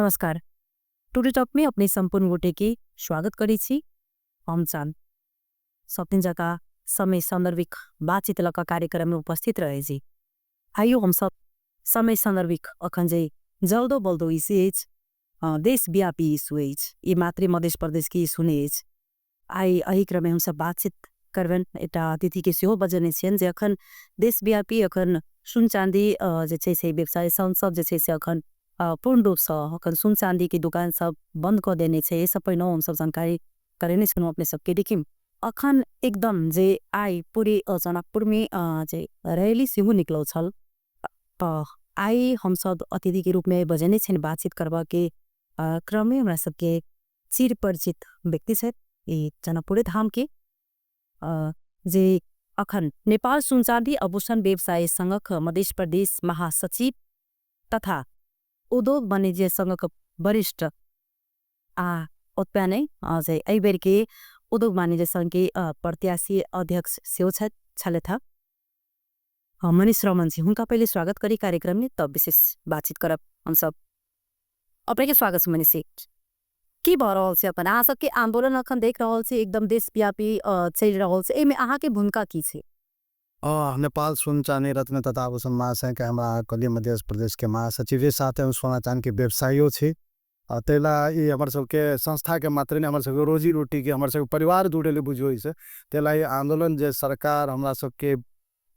नमस्कार, today talk में अपने संपूर्ण गोटे के स्वागत करै छी। हम चांद सब दिन जका समय संदर्भिक बातचीत लका कार्यक्रम में उपस्थित रहे छी। आइयो हम सब समय संदर्भिक अखन जे जल्दो बल्दो इशू अछि, देशव्यापी इशू अछि, ई मात्र मध्य प्रदेश के इशू नहीं अछि। आई एही क्रम में हम सब बातचीत करबन, एकटा अतिथि के सेहो बजने छियन जे अखन देशव्यापी अखन सुन चांदी जे छै से व्यवसाय संघ सब जे छै से अखन पूर्ण रूप से अखन सुन चांदी के दुकान सब बंद क देने छै। एहि सब पहिने हम सब जानकारी करेने छलहुँ अपने सबके। लेकिन अखन एकदम जे आई पूरे जनकपुर में जे रैली सेहो निकलल छल, त आई हम सब अतिथि के रूप में बजने छियन। बातचीत करबा के क्रम में हमरा सबके चिर परिचित व्यक्ति छथि, ई जनकपुरे धाम के जे अखन नेपाल सुन चांदी आभूषण व्यवसाय संघक मध्य प्रदेश महासचिव तथा उद्योग वाणिज्य संघक वरिष्ठ आ ओतबे नहि जे एहि बेर के उद्योग वाणिज्य संघ के प्रत्याशी अध्यक्ष सेहो छलथि हँ, मनीष रमन जी। हुनका पहले स्वागत करी कार्यक्रम में, तब विशेष बातचीत करब हम सब। अपने के स्वागत है मनीष जी। की भऽ रहल छै अपन अहाँ सबके आंदोलन अखन देख रहल छी, एकदम देशव्यापी चलि रहल छै, एहिमे अहाँ के भूमिका की छै? नेपाल सुन चांदी रत्न तथा आभूषण महासंघ के हमरा कहलिए मध्य प्रदेश के महासचिव जी, साथे हम सोना चांदी के व्यवसायियो छी। तैला ई हमर सबके संस्था के मात्र नहीं, हमर सबके रोजी रोटी के, हमर सबके परिवार जुड़ल बुझियो एहिसे। तैला ई आंदोलन जे सरकार हमरा सबके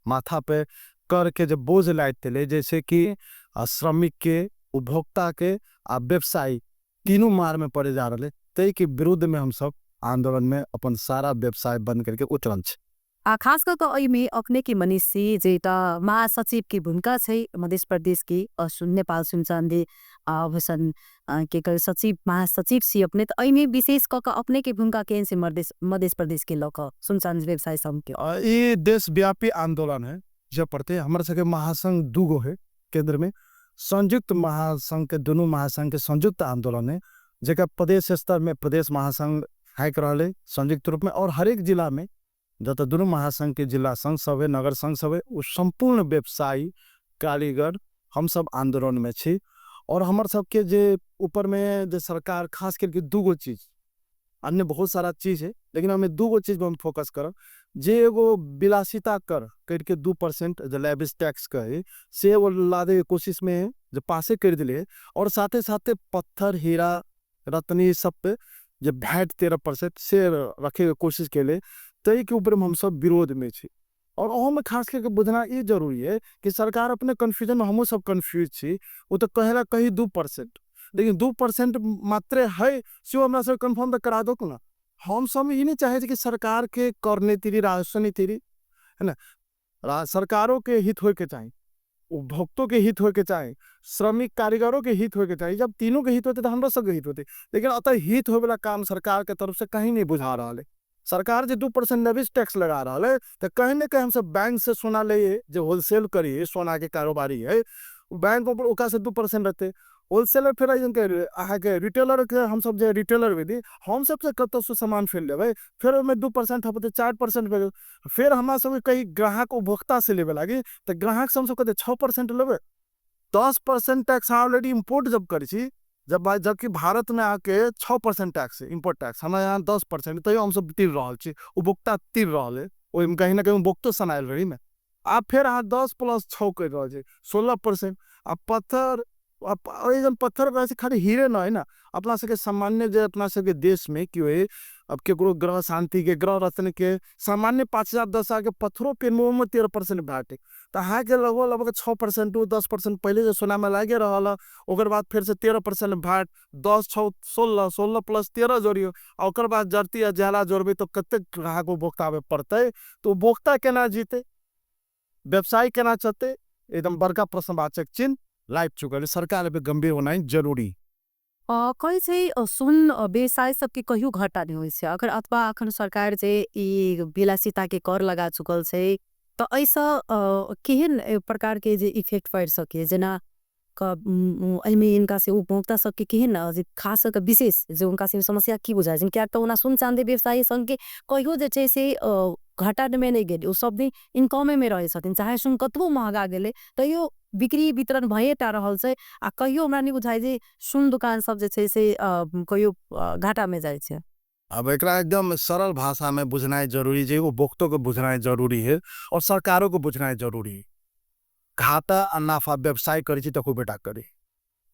माथा पे कर के जे बोझ लादि देले, जैसे कि श्रमिक के, उपभोक्ता के आ व्यवसायी तीनों मार में पड़े जा रहे, तै के विरुद्ध में हम सब आंदोलन में अपन सारा व्यवसाय बंद करके उतरल छी। आ खास कऽ कऽ एहिमे अपने के मनीष जी जे तऽ महासचिव के भूमिका छै मध्य प्रदेश के नेपाल सुन चांदी आभूषण के कर सचिव महासचिव छी अपने, तऽ एहिमे विशेष कऽ कऽ अपने के भूमिका केहन छै मध्य प्रदेश के लऽ कऽ सुन चांदी व्यवसाय संघ के? ई देशव्यापी आंदोलन है जे प्रति हमर सबके महासंघ दूगो है केंद्र में, संयुक्त महासंघ के दोनों महासंघ के संयुक्त आंदोलन है, जेकर प्रदेश स्तर में प्रदेश महासंघ हाइक रहा है संयुक्त रूप में, और हरेक जिला में जतऽ दुनू महासंघ के जिला संघ सब है, नगर संघ सब है, वो संपूर्ण व्यवसायी कारीगर हम सब आंदोलन में छी। और हमर सबके जे ऊपर में जे सरकार खास करके दूगो चीज, अन्य बहुत सारा चीज है लेकिन हमें दूगो चीज पर हम फोकस करब, जे एगो विलासिता कर करके 2% जे लेविश टैक्स कहे से वो लादे के कोशिश में है, जे पासे कर दिले, और साथे साथे पत्थर हीरा रत्नी सब पे जे भैट 13% से रखे के कोशिश केले, तै के ऊपर में हम सब विरोध में छी। और ओहो में खास करके बुझना ई जरूरी है कि सरकार अपने कन्फ्यूजन में, हमहूँ सब कन्फ्यूज छी, वो तो कहेला कही 2%, लेकिन 2% मात्रे है से हमरा सब कन्फर्म तो करा दो ना। हम सब ई नहीं चाहे कि सरकार के कर नीति राजस्व नीति है ना, सरकारों के हित होए के चाही, उपभोक्तों के हित होए के चाही, श्रमिक कारीगरों के हित होए के चाही। जब तीनों के हित होते तो हमरा सबके हित होते, लेकिन अतः हित होए वाला काम सरकार के तरफ से कहीं नहीं बुझा रहा है। सरकार जो 2% लेविश टैक्स लगा रहा है तो कहीं ना कहीं हम सब बैंक से सोना ले, जो होलसेल करिए सोना के कारोबारी है बैंक ऊपर ओका से 2% रहते, होलसेलर फिर अइसन के अहाँ के रिटेलर के हम सब जे रिटेलर विधि हम सब से कतौ से सामान फिर लेबै, फिर ओहिमे 2% हपते 4% भेल, फिर हमरा सब कहीं ग्राहक उपभोक्ता से लेबे लागी तो ग्राहक से हम सब कहते 6% लेबै, 10% टैक्स ऑलरेडी इम्पोर्ट जब करै छी, जबकि भारत में आके 6% टैक्स है इम्पोर्ट टैक्स, हमरा यहाँ 10%, तैयो हम सब तिर रहल छी, उपभोक्ता तिर रहल है, ओहिमे कहीं ना कहीं उपभोक्तो सनायल रही में। आ फेर अहाँ 10 प्लस 6 करि रहल छी 16%। आ पत्थर, जन पत्थर रहै छै खाली हीरे न है ना, अपना सबके सामान्य जे अपना सबके देश में की होय, अब केकरो ग्रह शांति के ग्रह रत्न के सामान्य 5,000 10,000 के पत्थरों पे मुँह में 13% भाटे, तो अहाँ के लगभग लगभग 6% 10% पहले जे सोना में लागे रहल, ओकर बाद फिर से 13% भाट, 10 6 16, 16 प्लस 13 जोड़ियो, आ ओकर बाद जरती आ जाला जोड़बे तो कतेक ग्राहक उपभोक्ता आबे पड़तै, तो उपभोक्ता केना जीते, व्यवसाय केना चलते, एकदम बड़का प्रश्नवाचक चिन्ह लाइफ चुकल है। सरकार पे गंभीर होना ही जरूरी। कहै छै, सुन व्यवसाय सबके कहियो घाटा नहीं होइ छै, अगर अथवा अखन सरकार जे ई विलासिता के कर लगा चुकल छै तो ऐसा केहन प्रकार के जे इफेक्ट पड़ि सके, जेना एहिमे इनका से उपभोक्ता सबके केहन, जे खास कऽ विशेष जे उनका से समस्या की बुझाइ छै, किएक तऽ ओना सुन चांदी व्यवसायी संघ के कहियो जे छै से घाटा में नहीं गेलै, ओ सब दिन इनकमे में रहै छथिन, चाहे सुन कतबो महगा गेलै तैयो बिक्री वितरण भए टा रहल छै आ कहियो हमरा नहि बुझाइ जे सुन दुकान सब जे छै से कहियो घाटामे जाइ छै। अब एकरा एकदम सरल भाषा में बुझनाइ जरूरी छै, उपभोक्तो के बुझनाइ जरूरी है और सरकारों के बुझनाइ जरूरी है। घाटा आ नाफा व्यवसाय करै छी तखू बेटा करी।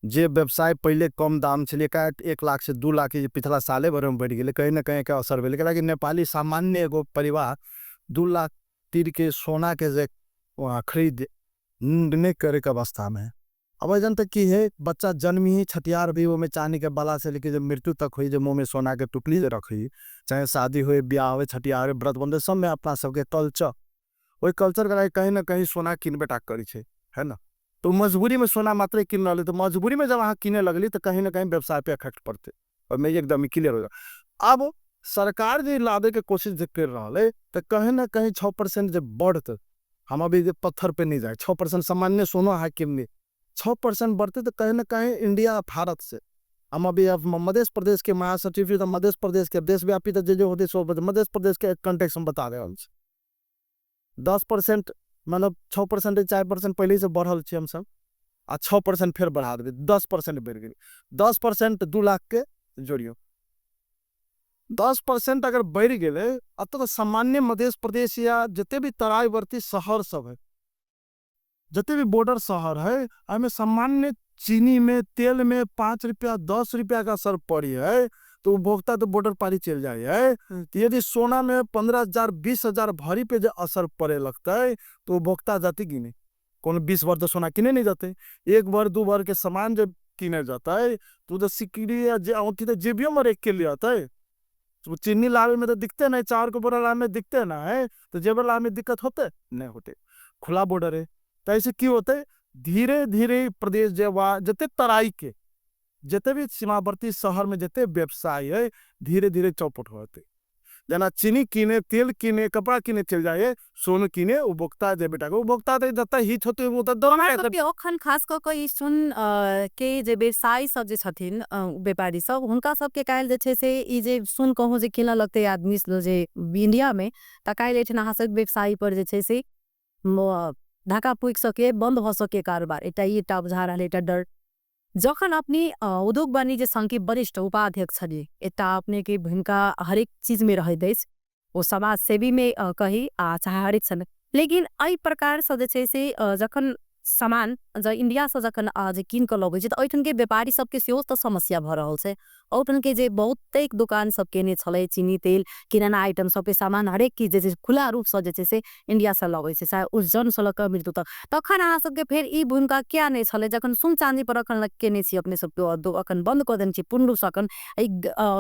जे व्यवसाय पहिले कम दाम छलै, 1 लाख से 2 लाख जे पिछला साले भर में बढ़ि गेलै, कहीं ना कहीं के असर भेलै। कैलाकि नेपाली सामान्य एगो परिवार 2 लाख तिर के सोना के जे खरीद नहि करे के अवस्था में है। अब एजन तक की है, बच्चा जन्मी ही छठियार भी ओमे चांदी के बाला से लेके जब मृत्यु तक हुई, जब मुँह में सोना के टुकली जे रखी, चाहे शादी हुए, ब्याह हुए, छठियार हुए, व्रत बंधे, सब में अपना सबके कल्चर, वही कल्चर के कहीं ना कहीं सोना किनबे टा करी छे, है ना। तो मजबूरी में सोना मात्र किन रहा, तो मजबूरी में जब अहाँ किने लगली तो कहीं ना कहीं व्यवसाय पे इफेक्ट पड़ते, और मैं एकदम क्लियर हो जाए। अब सरकार जे लादे के कोशिश जे कर रहा है तो कहीं ना कहीं 6% जब बढ़ते, हम अभी पत्थर पे नहीं जाए, 6% सामान्य सोना अहाँ किनली, 6% बढ़ते तो कहीं ना कहीं इंडिया भारत से हम अभी अब मध्य प्रदेश के महासचिव तो मध्य प्रदेश के देशव्यापी तो जे होते सो मध्य प्रदेश के कंटेक्स हम बता रहे हैं। 10% मतलब 6% 4% पहले से बढ़ल छी हम सब, आ 6% फिर बढ़ा देबै, 10% बढ़ि गेलै, 10% 2 लाख के जोड़ियौ, 10% अगर बढ़ि गेलै अब तो सामान्य मध्य प्रदेश या जते भी तराईवर्ती शहर सब है, जते भी बॉर्डर शहर है, एहिमे सामान्य चीनी में तेल में 5 रुपया 10 रुपया का असर पड़ी है तो उपभोक्ता तो बॉर्डर पारी चल जाए है। तो यदि सोना में 15,000 20,000 भरी पे जो असर पड़े लगता है तो उपभोक्ता जाते कि नहीं, कोनो 20 भर तो सोना किने नहीं जाते, 1 भर 2 भर के सामान जब किने जाता है तो सिकड़ी या औंठी तो जेबियों में रख के ले आता है, तो चीनी लावे में तो दिखते नहीं, चावल के बोरा लावे में दिखते ना है, तो जेबर लावे में दिक्कत होते नहीं होते, खुला बॉर्डर है। तो ऐसे क्यों होते धीरे धीरे प्रदेश जते तराई के जते भी सीमावर्ती शहर में जते व्यवसाय है धीरे धीरे चौपट होते, जना चीनी किने तेल किने कपड़ा किने चल जाए, सोन किने उपभोक्ता जे बेटा के उपभोक्ता तो जता हित होते वो तो दौड़ हमरा सबके अखन खास क के ई सुन के जे व्यवसायी सब जे छथिन व्यापारी सब, हुनका सबके काल्हि जे छै से ई जे सुन कहूँ जे किनऽ लगतै आदमी जे इंडिया में, तऽ काल्हि एहिठिना अहाँ सब व्यवसायी पर जे छै से धक्का पुगि सके, बंद भऽ सके कारोबार, एकटा ई एकटा बुझा रहल एकटा डर। जखन अपने उद्योग वाणिज्य संघ के वरिष्ठ उपाध्यक्ष छलियै, एकटा अपने के भूमिका हरेक चीज में रहैत अछि, ओ समाज सेवी में कही आ चाहे हरेक समय, लेकिन एहि प्रकार से जे छै से जखन सामान इंडिया से जखन जे कीन कऽ लबै छै तऽ एहिठाम के व्यापारी सबके सेहो तऽ समस्या भऽ रहल छै। ओहिठाम के जे बहुतेक दुकान सब केने छलै चीनी तेल किराना आइटम सबके सामान हरेक चीज जे छै खुला रूपसँ जे छै से इंडिया से लबै छै, चाहे उस जन्मसँ लऽ कऽ मृत्यु तक। तखन अहाँ सबके फेर ई भूमिका किया नहि छलै जखन सुन चाँदी पर अखन केने छी अपने सबके, अखन बंद कऽ देने छी पूर्ण रूपसँ, अखन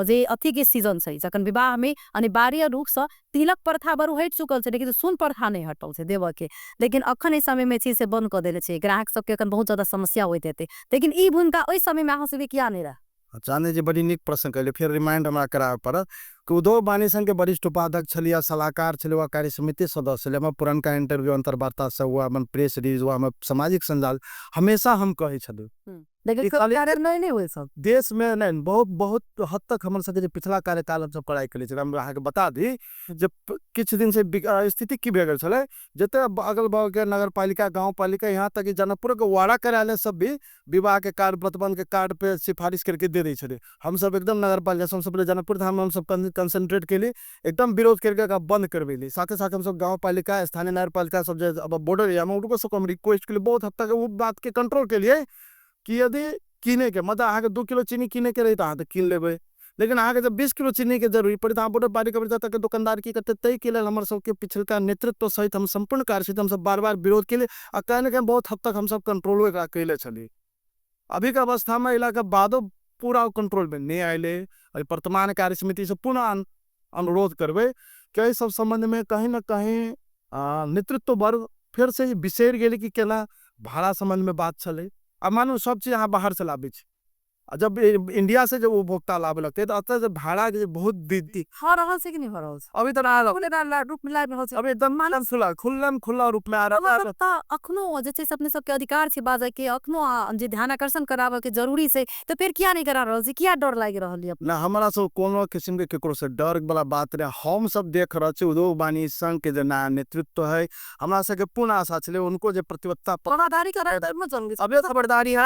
जे अथीके सीजन छै जखन विवाहमे अनिवार्य रूपसँ तिलक प्रथा बरू हटि चुकल छै लेकिन सुन प्रथा नहि हटल छै देबऽके, लेकिन अखन एहि समयमे छै से बंद कऽ देने छै, ग्राहक सबके अखन बहुत ज्यादा समस्या होइत हेतै, लेकिन ई भूमिका ओहि समयमे अहाँ सबके किया नहि रहै? चांदनी जी बड़ी नीक प्रश्न कैले, फेर रिमाइंड हमरा कराबऽ पड़त कि उद्योग वाणिज्य संघ के वरिष्ठ उपाध्यक्ष छलियै, सलाहकार छलियै, वा कार्य समिति सदस्य छलियै। हमर पुरनका इंटरव्यू अंतर्वार्ता सब हुआ, हमर प्रेस रिलीज हुआ, हमर सामाजिक संजाल हमेशा हम कहै छलियै। लेकिन कार्यान्वयन नहि होइ सब देश में नहीं, बहुत बहुत हद तक हमर सबके जे पिछला कार्यकाल हम सब कड़ाई केले छलियै। हम अहाँके बता दी जे किछु दिन से स्थिति की भए गेल छलै, जते अगल बगल के नगर पालिका गाँव पालिका यहाँ तक कि जनकपुर के वाड़ा कार्यालय सब भी विवाह के कार्ड व्रतबंध के कार्ड पे सिफारिश करके दे दै छलै। हम सब एकदम नगर पालिका सबसे पहिले जनकपुर धाम हम सब कंसंट्रेट केली, एकदम विरोध करके बंद करबेली। साथे साथ हम सब गाँव पालिका स्थानीय नगर पालिका सब जे अब बॉर्डर एरिया में उनको सब हम रिक्वेस्ट केली, बहुत हद तक वो बात के कंट्रोल के लिए कि यदि किने के मतलब अहाँके 2 किलो चीनी किने के रही तऽ अहाँ तऽ कीन लेबै, लेकिन अहाँके जब 20 किलो चीनी के जरूरी पड़े तऽ अहाँ बॉर्डर पारी करबै तक दुकानदार की करतै। ताहि के लेल हमर सबके पिछलका नेतृत्व सहित हम सम्पूर्ण कार्य सहित हम सब बार बार विरोध केलियै आ कहीं ना कहीं बहुत हद तक हम सब कंट्रोलो एकरा कैले छलियै। अभी के अवस्था में अयला के बादो पूरा कंट्रोल में नहीं आयले। अभी वर्तमान कार्य समिति से पुनः अनुरोध करबै कि एहि सब संबंध में कहीं ना कहीं नेतृत्व वर्ग फिर से बिसरि गेलै कि केना भाड़ा संबंध में बात छलै। आ मानू सब चीज अहाँ बाहर से लाबै छी, आ जब इंडिया से जब उपभोक्ता लाबे लगते तऽ एतऽ जे भाड़ा के जे बहुत वृद्धि भऽ रहल छै कि नहि भऽ रहल छै? अभी तऽ ना खुले रूप में लाबि रहल छै। अभी एकदम खुला खुल्लम खुल्ला रूप में आ रहल। तऽ अखनो जे छै से अपने सबके अधिकार छै बाजऽ के, अखनो जे ध्यान आकर्षण कराबऽ के जरूरी छै, तऽ फेर किया नहि करा रहल छै? किया डर लागि रहल यऽ? ना, हमरा सब कोनो किसिम के केकरो से डर वाला बात नहि। हम सब देख रहल छी उद्योग वाणिज्य संघ के जे नया नेतृत्व है, हमरा सबके पूर्ण आशा छलै उनको जे प्रतिबद्धता खबरदारी करै अभी खबरदारी है।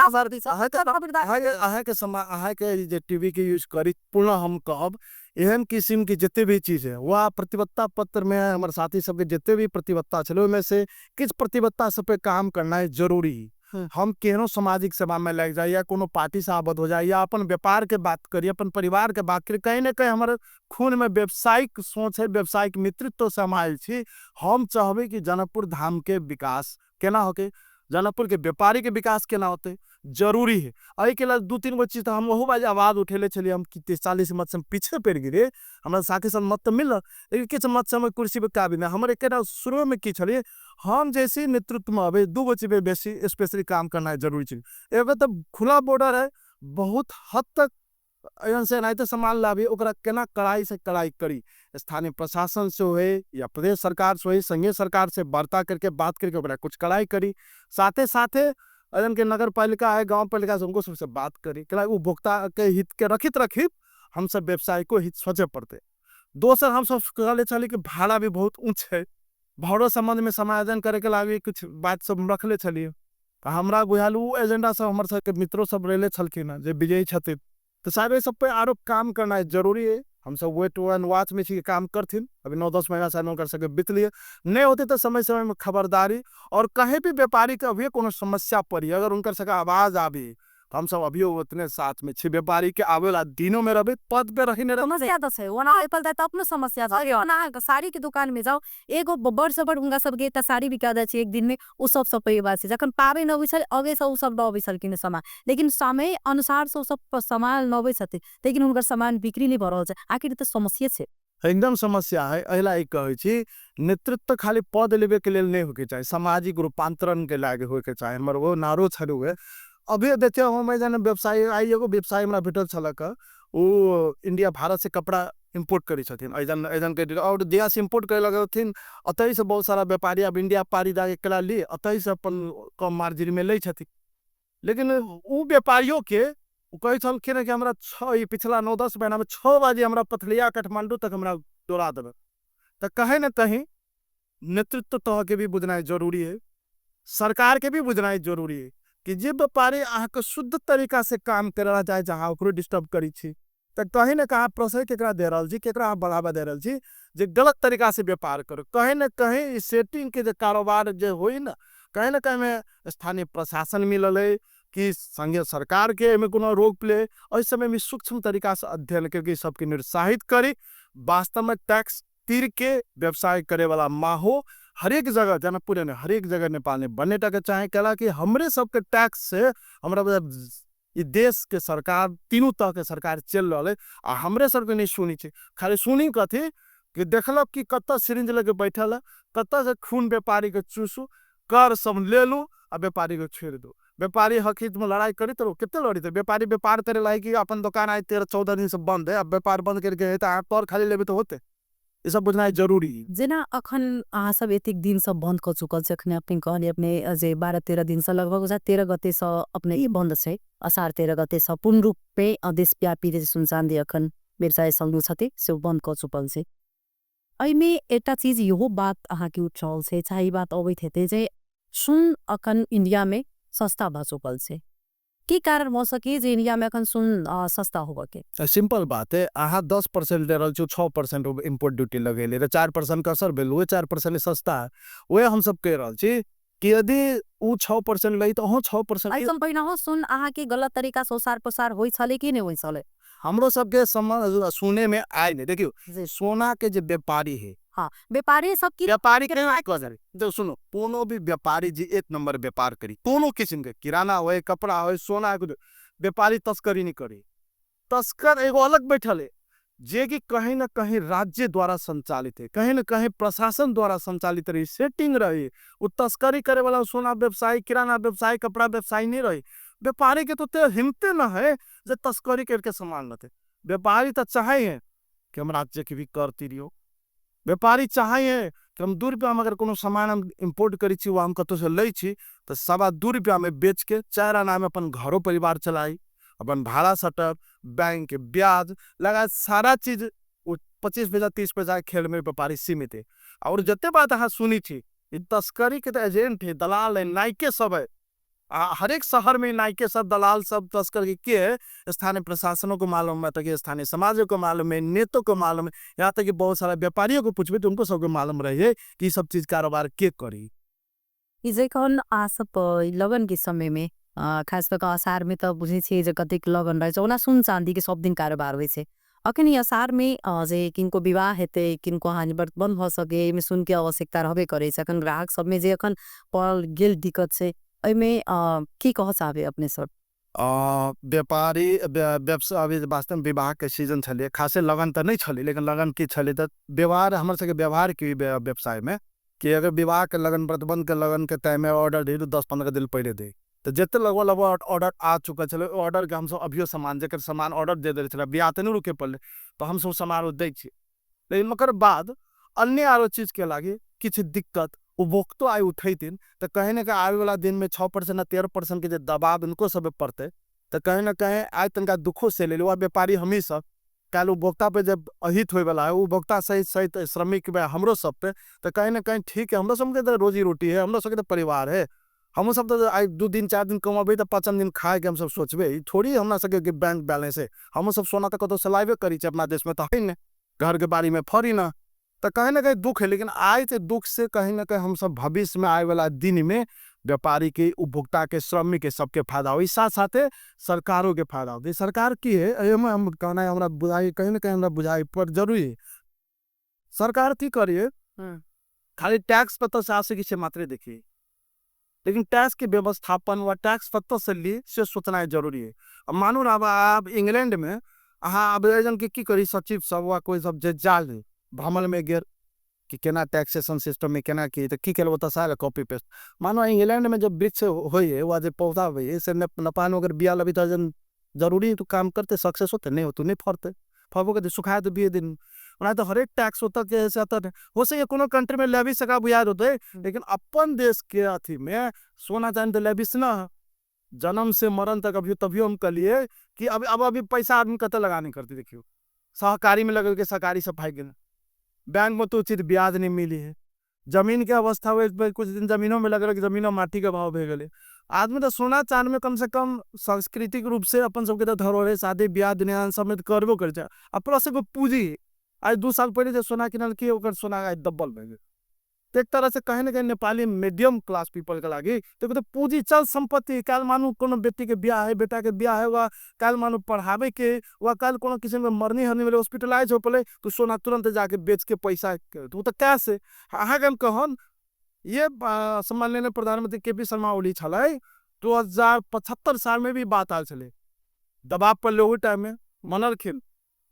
अहाँके समा अहाँके जे टीवी के यूज करी, पुनः हम कहब एहन किसिम के जते भी चीज है वह प्रतिबद्धता पत्र में हमर साथी सबके जते भी प्रतिबद्धता छलै ओहिमे से किछु प्रतिबद्धता सब पे काम करना जरूरी है। हम केहनो सामाजिक सेवा में लागि जाय या कोनो पार्टी से आबद्ध हो जाय या अपन व्यापार के बात करी, अपन परिवार के बात करी, कहीं ना कहीं हमर खून में व्यावसायिक सोच है, व्यावसायिक नेतृत्व से हम आयल छी। हम चाहबै कि जनकपुर धाम के विकास केना होके, जनकपुर के व्यापारी के विकास केना होते, जरूरी है। एहि के लेल 2-3 गो चीज तऽ हम ओहो बाजे आवाज उठेले छलियै। हम 30-40 मत से पीछे पड़ि गेलियै, हमरा साथी सब मत तऽ मिलल लेकिन किछु मत से हम कुर्सी पे काबिज नहि। हमर एकेटा शुरू में की छलियै, हम जैसे नेतृत्व में अबै 2 गो चीज पे बेसी स्पेशली काम करना जरूरी छै। एगो तऽ खुला बॉर्डर है, बहुत हद तक एहन से एनाहिते सामान लाबी, ओकरा केना कड़ाई से कड़ाई करी, स्थानीय प्रशासन से होए या प्रदेश सरकार से होए, संघीय सरकार से वार्ता करके बात करके ओकरा कुछ कड़ाई करी। साथे साथे एहन के नगर पालिका है, गाँव पालिका से उनको सबसे बात करी, कैला उपभोक्ता के हित के रखित रखित हम सब व्यवसाय को हित सोचे पड़ते। दोसर हम सब कहले छली कि भाड़ा भी बहुत ऊँच है, भाड़ो संबंध में समायोजन करे के लागी कुछ बात सब रखले छलियै। तऽ हमरा बुझायल उ एजेंडा सब हमर सबके मित्रो सब रहले छलखिन हँ जे विजयी छथिन, तऽ साहब एहि सब पे आरो काम करना जरूरी है। हम सब वेट एंड वॉच में छी, काम करथिन। अभी 9-10 महीना से हुनकर सबके बीतलिए नहीं होते तो समय समय में खबरदारी और कहीं भी व्यापारी के अभी कोनो समस्या पड़ी अगर उनकर सबके आवाज आबी तो हम सब अभी उतने साथ में छी। व्यापारी के आवे वाला दिनों में रहबे, पद पे रही नहीं रहबे। समस्या तो छै, ओना एप्पल तऽ अपनो समस्या छै। ओना अहाँके साड़ी के दुकान में जाउ, एगो बड़ से बड़ हुनका सबके एकटा साड़ी बिका जाइ छै एक दिन में, उ सब सब पैघ बात छै। जखन पाबनि अबै छलै, अगे से उ सब लऽ अबै छलखिन सामान, लेकिन समय अनुसार से उ सब सामान लबै छथिन, लेकिन हुनकर सामान बिक्री नहि भऽ रहल छै। आखिर तऽ समस्या छै, एकदम समस्या है। एहिला ई कहै छी नेतृत्व खाली पद लेबे के लेल नहि होके चाही, सामाजिक रूपांतरण के लागे होके चाही। हमर वो नारो छलू है। अभी देखियौ हम जाने व्यवसायी आई एगो व्यवसायी हमरा भेटल छलक, उ इंडिया भारत से कपड़ा इम्पोर्ट करै छथिन, एजन एजन के और दिया से इम्पोर्ट करे लगथिन। अतहि से बहुत सारा व्यापारी अब इंडिया पारी जाके कला ली, अतहि से अपन कम मार्जिन में लै छथिन। लेकिन उ व्यापारियों के उ कहै छलखिन कि हमरा 6 पिछला 9-10 महीना में 6 बजे हमरा पथलिया काठमांडू तक हमरा डोरा देलक। तऽ कहीं न कहीं नेतृत्व तह के भी बुझनाइ जरूरी है, सरकार के भी बुझनाइ जरूरी है कि जे व्यापारी अहाँके शुद्ध तरीका से काम करे ला चाहे जहाँ ओकरो डिस्टर्ब करै छी, तऽ कहीं न कहीं प्रश्रय केकरा दे रहल छी, केकरा अहाँ बढ़ावा दे रहल छी जे गलत तरीका से व्यापार करू। कहीं न कहीं ई सेटिंग के जे कारोबार जे होई न, कहीं न कहीं में स्थानीय प्रशासन मिलल है कि संघीय सरकार के एहिमे कोनो रोक ले। एहि समय में सूक्ष्म तरीका से अध्ययन करके सबके निरुत्साहित करी। वास्तव में टैक्स तीर के व्यवसाय करे वाला माहो हरेक जगह जनकपुर में हरेक जगह नेपाल में बने टके चाहे, कैला कि हमरे सबके टैक्स से हमरा ई देश के सरकार तीनों तरह के सरकार चल रहा है आ हमरे सबके नहीं सुनी छे। खाली सुनी कथी कि देखलक कि कतऽ सिरिंज लगे बैठल है, कतऽ से खून व्यापारी के चूसू, कर सब ले लू आ व्यापारी के छोड़ दू। व्यापारी हक हित में लड़ाई करी तो कितने लड़ी थे, व्यापारी व्यापार करे लायक कि अपन दुकान आए 13-14 दिन से बंद है, अब व्यापार बंद करके है तो आप तौर खाली लेबे तो होते। ई सब बुझनाइ जरूरी है। जेना अखन अहाँ सब एतेक दिन से बंद कऽ चुकल छी, अखने अपने कहलियै अपने जे 12-13 दिन से लगभग 13 गते से अपने ई बंद छै, असार 13 गते से पूर्ण रूप पे देशव्यापी जे सुनसान अखन व्यवसाय संघ छथि से बंद कऽ चुकल छै। एहिमे एकटा चीज इहो बात अहाँके उठ रहल छै, चाहे ई बात अबैत हेतै जे सुन अखन इंडिया में सस्ता भऽ चुकल छै, की कारण भऽ सकै जे इंडिया में अखन सुन सस्ता होबऽ के? सिंपल बात है, अहाँ 10% दे रहल छी, 6% इम्पोर्ट ड्यूटी लगेले, 4% के असर भेल, वह 4% सस्ता है। वह हम सब कह रहल छी कि यदि उ 6% लै तऽ अहूँ 6% एहिसँ पहिने सुन अहाँके गलत तरीका से ओसार पसार होइ छलै कि नहि होइ छलै? हमरो सबके सुने में आय नहीं। देखियो सोना के जे व्यापारी है, हाँ व्यापारी सब की व्यापारी के तो सुनो, कोनो भी व्यापारी जी एक नंबर व्यापार करी, कोनो किस्म के किराना होए, कपड़ा होए, सोना होए, व्यापारी तस्करी नहीं करी। तस्कर एगो अलग बैठल है जे कि कहीं न कहीं राज्य द्वारा संचालित है, कहीं न कहीं प्रशासन द्वारा संचालित रही, सेटिंग रही। वो तस्करी करे वाला सोना व्यवसायी, किराना व्यवसायी, कपड़ा व्यवसायी नहीं रही। व्यापारी के तो ओते हिम्मते न है जे तस्करी करके सामान लेते। व्यापारी तो चाहे है कि हम राज्य के भी करती रहियो, व्यापारी चाहे है कि हम 2 रुपया में अगर कोनो सामान हम इम्पोर्ट करी छी वा हम कतौ से लै छी तो 2.25 रुपया में बेच के 4 आना में अपन घरो परिवार चलाई, अपन भाड़ा सटब, बैंक के ब्याज लगा सारा चीज 25 पैसा 30 पैसा खेल में व्यापारी सीमित है। और जते बात अहाँ सुनी छी तस्करी के तो एजेंट है, दलाल है, नाइके सब है, हरेक शहर में नाइके सब दलाल सब तस्कर के है। स्थानीय प्रशासनों को मालूम है, तक स्थानीय समाजों को मालूम है, नेतों को मालूम है, यहाँ तक कि बहुत सारा व्यापारियों को पूछबे तो उनको सबको मालूम रहे कि सब चीज कारोबार के करी। जखन आ सब लगन के समय में खास कऽ अषाढ़ में तो बुझै छियै जे कतेक लगन रहै छै, ओना सुन चांदी के सब दिन कारोबार होइ छै। अखन अषाढ़ में जे किनको विवाह हेतै, किनको हानि व्रत बंद भऽ सके, एहिमे सुन के आवश्यकता रहबे करै छै। अखन ग्राहक सब में जे अखन पड़ल गेल दिक्कत छै, एहिमे की कहऽ चाहबै अपने सब? व्यापारी व्यवसाय अभी वास्तव में विवाह के सीजन छलै, खासे लगन तऽ नहि छलै, लेकिन लगन की छलै तऽ व्यवहार हमर सबके व्यवहार की व्यवसाय में कि अगर विवाह के लगन व्रतबंध के लगन के टाइम में ऑर्डर दे तो 10-15 दिन पहले दे, तो जते लगभग लगभग ऑर्डर आ चुकल छलै, ओ ऑर्डर के हमसब अभियो सामान जकर सामान ऑर्डर दे देने छलै, बियाह तऽ नहि रुके पड़लै तऽ हमसब सामान ओ दै छी। लेकिन ओकर बाद अन्य आरो चीज के लागी किछु दिक्कत उपभोक्तो आइ उठैथिन तऽ कहीं ना कहीं आबे वाला दिन में 6% आ 13% के जे दबाव इनको सब पड़तै तऽ कहीं ना कहीं आइ तनिका दुखो से लेली। वह व्यापारी हमही सब काल्हि उपभोक्ता पे जब अहित होय वाला है, उपभोक्ता सहित सहित श्रमिक में हमरो सब पे, तो कहीं ना कहीं ठीक है, हमरो सबके तो रोजी रोटी है, हमरो सबके तो परिवार है, हमरो सब तो आइ 2 दिन 4 दिन कमाबे तो 5 दिन खाए के हम सब सोचबे, ई थोड़ी हमरा सबके के बैंक बैलेंस है, हमरो सब सोना तो कतौ से लाइबे करी छै अपना देश में तो है ने, घर के बाड़ी में फरी ना, तो कहीं ना कहीं दुख है। लेकिन आइ के दुख से कहीं ना कहीं हम सब भविष्य में आए वाला दिन में व्यापारी के, उपभोक्ता के, श्रमिक के सबके फायदा हो, साथ साथे सरकारों के फायदा हो। सरकार की है एहिमे हम कहना है, हमरा बुझाई कहीं ना कहीं हमरा बुझाई पर जरूरी है। सरकार की करिए खाली टैक्स पत्ता से आ सकी से मात्रे देखिए, लेकिन टैक्स के व्यवस्थापन व टैक्स पत्ता से ली से सोचना जरूरी है। अब मानू ना आप इंग्लैंड में अहाँ आवेदन के की करी सचिव सब वा कोई सब जे जाल भ्रमण में गेल कि केना टैक्सेशन सिस्टम में केना की, तो की केल ओतऽ सारा कॉपी पेस्ट। मानो इंग्लैंड में जब वृक्ष होइए वा जे पौधा होइए से नपान अगर बिया लबी तो जन जरूरी तो काम करते सक्सेस होते नहीं होते नहीं फरते, फरबो के सुखा दे 20 दिन। ओना तो हरेक टैक्स होता के से अतर हो सके कोनो कंट्री में लेवी सका बुझा होते, लेकिन अपन देश के अथी में सोना चांदी तो लेविस ना, जन्म से मरण तक अभी तभियो हम कहलिए कि अब अब अभी पैसा आदमी कतऽ लगाने करते। देखियो सहकारी में लगल के सहकारी सब भागि गेल, बैंक में तो उचित ब्याज नहीं मिली है, जमीन के अवस्था हुए कुछ दिन जमीनों में लगल जमीनों माटी के भाव भे गेलै। आदमी तो सोना चांदी में कम से कम सांस्कृतिक रूप से अपन सबके तो धरोहर है, शादी ब्याह दुनिया सब में तो करबो करै छै। आ प्लस एगो पूंजी आइ 2 साल पहिले जे सोना किनल की ओकर सोना आइ डबल भए गेल। एक तरह से कहीं ना कहीं नेपाली मीडियम क्लास पीपल के लागी तो तो पूंजी चल संपत्ति। काल्हि मानू कोनो बेटी के ब्याह है, बेटा के ब्याह है, वा काल्हि मानू पढ़ावे के, वा काल्हि कोनो किसिम के मरनी हरनी भेलै हॉस्पिटलाइज हो पड़लै तो सोना तुरंत जाके बेच के पैसा तो तऽ कैश है। अहाँके हम कहन ये सम्माननीय प्रधानमंत्री के पी शर्मा ओली छलै 2075 साल में भी बात आयल छलै, दबाव पड़लै ओहि टाइम में मनलखिन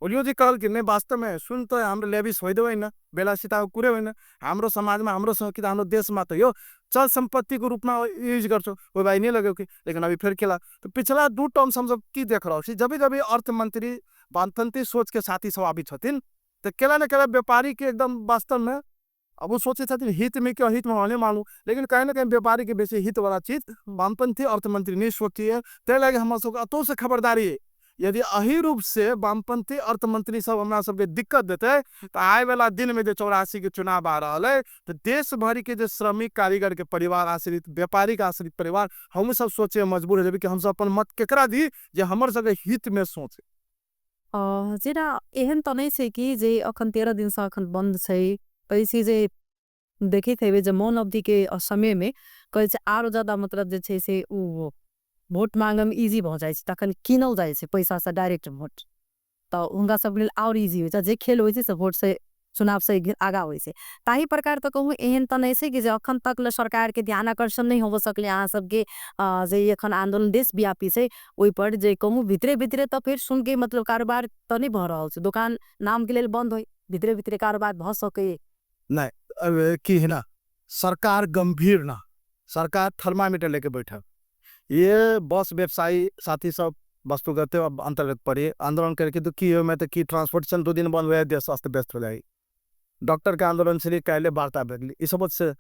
ओलियो जी कहलखिन नहीं वास्तव में सुन तो हाम्रो लेबिस होइ देबै न, बेला सीता कुरे होइन, हाम्रो समाजमा हाम्रो संस्कृति हाम्रो देशमा त यो चल सम्पत्तिको रूपमा यूज गर्छौँ, ओहि भाइ नहीं लगेको कि। लेकिन अभी फेर केला तो पिछला 2 टर्म हम सब की देख रहल छी, जब जब अर्थमंत्री वामपंथी सोच के साथी सब आबै छथिन तऽ केला न केला व्यापारी के एकदम वास्तव में अब वो सोचे छथिन हित में कि अहित में हम मानू, लेकिन कहीं ना कहीं व्यापारी के बेसी हित वाला चीज वामपंथी अर्थमंत्री नहीं सोचिए। ताहि लागि हमरा सबके अतौ से खबरदारी है, यदि अही रूप से वामपंथी अर्थमंत्री सब हमरा सबके दिक्कत देते तो आए वाला दिन में जो 84 के चुनाव आ रहा है तो देश भर के जो श्रमिक कारीगर के परिवार आश्रित व्यापारी के आश्रित परिवार हम सब सोचे मजबूर हो जाबे कि हम सब अपन मत केकरा दी जे हमर सबके हित में सोचे। जेना एहन तऽ नहि छै कि जे अखन 13 दिन से अखन बंद छै, पैसे जे देखैत हेबै जे मौन अवधि के समय में कहै छै आरो ज्यादा मतलब जे छै से उ वोट मांगम इजी भऽ जाइ छै, तखन किनल जाइ छै पैसा से डायरेक्ट वोट, तऽ हुनका सब लेल आओर इजी होइ छै, जे खेल होइ छै से वोट से चुनाव से आगा होइ छै। ताहि प्रकार तऽ कहू एहन तऽ नहि छै कि जे अखन तक ले सरकार के ध्यान आकर्षण नहि होबऽ सकलै अहाँ सबके, जे एखन आंदोलन देशव्यापी छै ओहिपर जे कहू भितरे भितरे तऽ फेर सुनके मतलब कारोबार तऽ नहि भऽ रहल छै, दोकान नाम के लेल बंद होइ, भितरे भितरे कारोबार भऽ सकै नहीं। अब की है ना, सरकार गंभीर ना, सरकार थर्मामीटर लेके बैठल, ये बस व्यवसायी साथी सब वस्तुगत अंतर्गत पड़े आंदोलन करके तो की में तो की ट्रांसपोर्टेशन 2 दिन बंद हो जाए, देश अस्त व्यस्त हो जाए। डॉक्टर के आंदोलन से काल्हि वार्ता भेल ई सब से।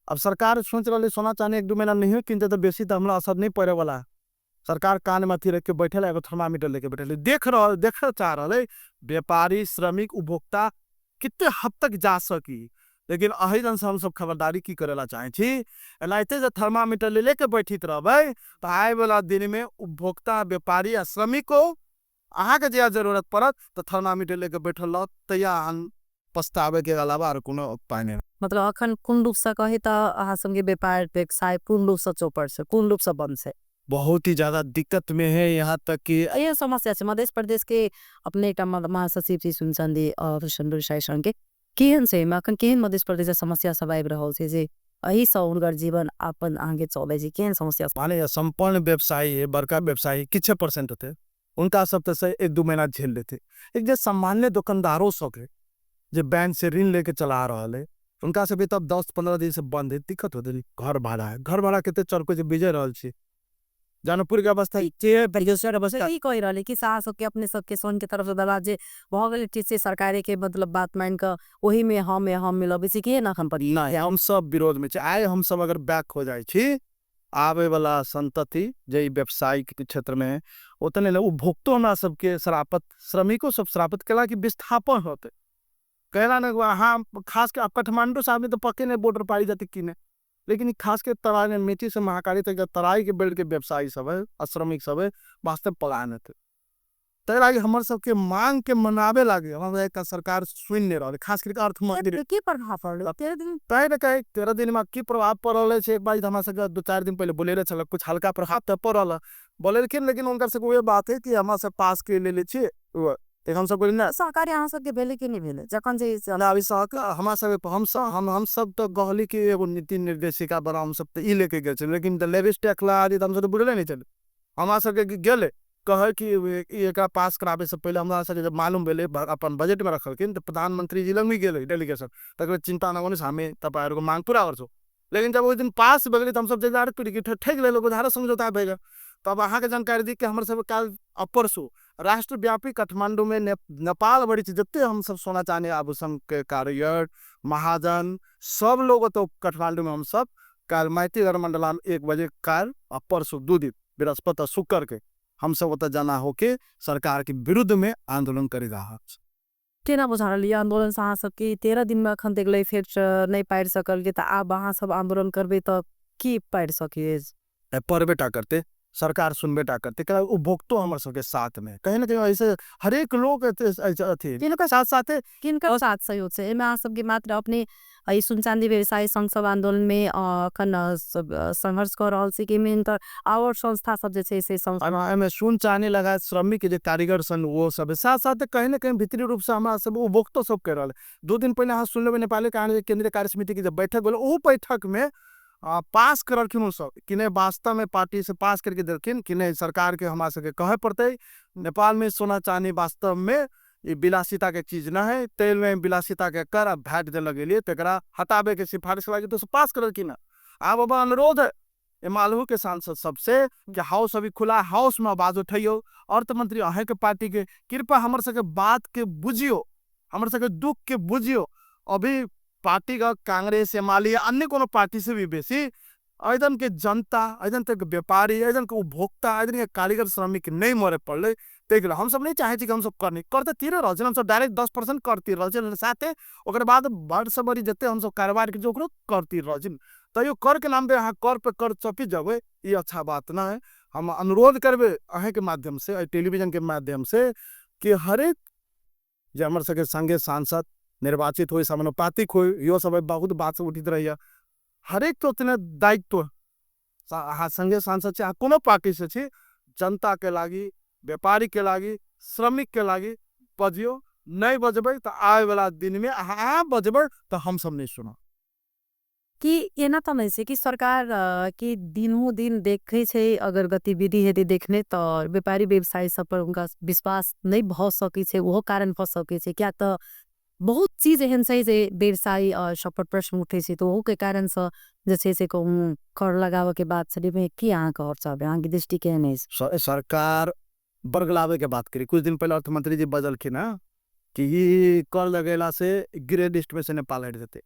अब सरकार सोच रहा सोना चांदी 1-2 महीना नहीं हो किनते तो बेसी तो हमरा असर नहीं पड़े वाला। सरकार कान में अथी रख के बैठल है, एगो थर्मामीटर लेके बैठल है, देख रहा, देख चाह रहा है व्यापारी श्रमिक उपभोक्ता कितने हद तक जा सकी। लेकिन अही जन से हम सब खबरदारी की करेला चाहे छी, एनाहिते जे थर्मामीटर ले लेके बैठित रहबै तो आए वाला दिन में उपभोक्ता व्यापारी आ श्रमिको अहाँके जहिया जरूरत पड़त तो थर्मामीटर लेके बैठल रहत, तहिया अहाँ पछतावे के अलावा आर कोनो उपाय नहि। मतलब अखन कोन रूप से कही तो अहाँ सबके व्यापार व्यवसाय पूर्ण रूप से चौपट छै, पूर्ण रूप से बंद छै, बहुत ही ज्यादा दिक्कत में है। यहाँ तक कि ये समस्या छै मध्य प्रदेश के अपने एक महासचिव जी सुनचन्दी व्यवसाय संघ के केहन छै अखन, केहन मध्य प्रदेश के समस्या सब आबि रहल छै जे एहि सँ हुनकर जीवन अपन आगे चलै छै, केहन समस्या? माने संपन्न व्यवसायी है, बड़का व्यवसायी किछे परसेंट होते उनका सब तो से 1-2 महीना झेल लेते। एक जे सामान्य दुकानदारों सब है जे बैंक से ऋण लेके चला रहा है उनका से भी तब 10-15 दिन से बंद है, दिक्कत होते है। घर भाड़ा है, घर भाड़ा कितने चरको जे बिजे रहल छी जानपुर के अवस्था ई कहि रहल कि साह सबके अपने सबके सोन के तरफ से दबाव जे भऽ गेल ठीक छै, सरकार के मतलब बात मान कऽ ओही में हम मिलबै छी कि एखन पर नहीं, हम सब विरोध में छी। आइ हम सब अगर बैक हो जाइ छी आबे वाला संतति जे व्यवसायिक क्षेत्र में ओतने ने उपभोक्तो हमरा सबके शरापत, श्रमिको सब शरापत केला कि विस्थापन होते कहला ने अहाँ खास के काठमांडू से आदमी तो पक्के नहीं बॉर्डर पारी जाते कि नहीं, लेकिन खास के तराई में मेची से महाकाली तक तराई के बेल्ट के व्यवसायी सब है और श्रमिक सब है वास्तव पलायन होते। तै लागी हमर सबके मांग के मनावे लागे हमरा एक सरकार सुन नहीं रहल, खास करके अर्थमंत्री की प्रभाव पड़ल 13 दिन? तै ने कहे 13 दिन में की प्रभाव पड़ल है, एक बार हमरा सबके 2-4 दिन पहले बोलेले छल कुछ हल्का प्रभाव तो पड़ल बोलेलखिन, लेकिन उनका सबके वह बात है कि हमरा सब पास के ले ले छी हम सब बोले ना। सहकारी अहाँ सबके भेलै कि नहि भेलै जखन जे ना, अभी सहकार हमरा सब हम सब हम सब तो कहली कि एगो नीति निर्देशिका बना हम सब तो ई लेके गेल छलियै, लेकिन लेविस टैक्स लगा दी तो हम सब तो बुझले नहीं छलियै। हमरा सबके गेलै कहै कि एकरा पास कराबै से पहिले हमरा सबके जब मालूम भेलै अपन बजट में रखलखिन तो प्रधानमंत्री जी लग भी गेलै डेलीगेशन, तकर चिंता न करू हमें तपाईँहरूको मांग पूरा गर्छौँ। लेकिन जब ओहि दिन पास भऽ गेलै तऽ हम सब जे ठकि लेलक उधारो समझौता भऽ गेल। तब अहाँके जानकारी दी कि हमर सब काल्हि परसू राष्ट्रव्यापी काठमांडू में नेपाल भरि जते हम सब सोना चांदी आभूषण के कारीगर महाजन सब लोग तो काठमांडू में हम सब काल्हि माइती घर मंडला में 1 बजे काल्हि आ परसू 2 दिन बृहस्पति और शुक्र के हम सब ओतऽ जाना होके सरकार के विरुद्ध में आंदोलन करे रहा। केना बुझा रहल आंदोलन से अहाँ सबके 13 दिन में अखन तक फेर नहीं पारि सकल के, तऽ आब अहाँ सब आंदोलन करबै तऽ की पारि सकिए? परबे टा करते, सरकार सुनबे टा करते, क्या उपभोक्तो हमर सबके साथ में कहीं ना कहीं ऐसे हरेक लोग अथी साथ साथे किनकर साथ सहयोग छै एहिमे अहाँ सबके मात्र अपने ई सुन चांदी व्यवसाय संघ सब आंदोलन में अखन संघर्ष कऽ रहल छै कि मेन तऽ आओर संस्था सब जे छै से एहिमे सुन चांदी लगायत श्रमिक जे कारीगर सन वो सब साथ साथ कहीं ना कहीं भीतरी रूप से हमरा सब उपभोक्तो सब कहि रहल। 2 दिन पहले अहाँ सुन लेबै नेपाली कांग्रेस केंद्रीय कार्य समिति के जब बैठक भेल ओहू बैठक में पास करलखिन ओ सब कि नहीं वास्तव में पार्टी से पास करके देलखिन कि नहीं सरकार के हमरा सबके कहे पड़तै नेपाल में सोना चांदी वास्तव में ये विलासिता के चीज न है, तेल में विलासिता के कर आ भैट देल गेलियै तकरा हटाबे के सिफारिश लागी तो पास करलखिन। आब अब अनुरोध है एमालहू के सांसद सबसे कि हाउस अभी खुला हाउस में आवाज उठैयौ, अर्थमंत्री अहें के पार्टी के कृपया हमर सबके बात के बुझियो, हमर सबके दुख के बुझियो। अभी पार्टी का कांग्रेस एमाले या अन्य कोनो पार्टी से भी बेसी ऐदन के जनता ऐदन के व्यापारी ऐदन के उपभोक्ता ऐदन के कारीगर श्रमिक नहीं मरे पड़ले ताहि के हम सब नहीं चाहे छी कि हम सब करनी कर तऽ तीरे रहल छी, हम सब डायरेक्ट 10% कर तीर रहल छी, साथे ओकर बाद वर्ष भरि जते हम सब कारोबार के ओकरो कर तीर रहल छी। तैयो कर के नाम पे अहाँ कर पे कर चपी जबै ई अच्छा बात ना है। हम अनुरोध करबै अहें के माध्यम से टेलीविजन के माध्यम से कि हरेक जे हमर सबके संगे सांसद निर्वाचित हो समानुपातिक हो यो सब बहुत बात से उठित रहिए, हरेक तो उतने दायित्व अहाँ संगे सांसद छी, अहाँ कोनो पार्टी से छी, जनता के लागी व्यापारी के लागी श्रमिक के लागी बजियो, नहीं बजबै तो आए वाला दिन में अहाँ बजबै तो हम सब नहीं सुनब। कि एना तऽ नहि छै कि सरकार के दिनों दिन देखै छै अगर गतिविधि हेतै देखने तऽ व्यापारी व्यवसायी सब पर उनका विश्वास नहीं भऽ सकै छै, ओहो कारण भऽ सकै छै। किया तऽ बहुत चीज एहन छै जे व्यवसायी सब पर प्रश्न उठै छै, तऽ ओहू के कारण से जे छै से कहूँ कर लगाबऽ के बात छलै में की अहाँ कहब चाहबै, अहाँके दृष्टि केहन अछि? सरकार बरगलावे के बात करी। कुछ दिन पहले अर्थमंत्री जी बजलखिन हँ कि ई कर लगेला से ग्रे लिस्ट में से नेपाल हटि जेतै।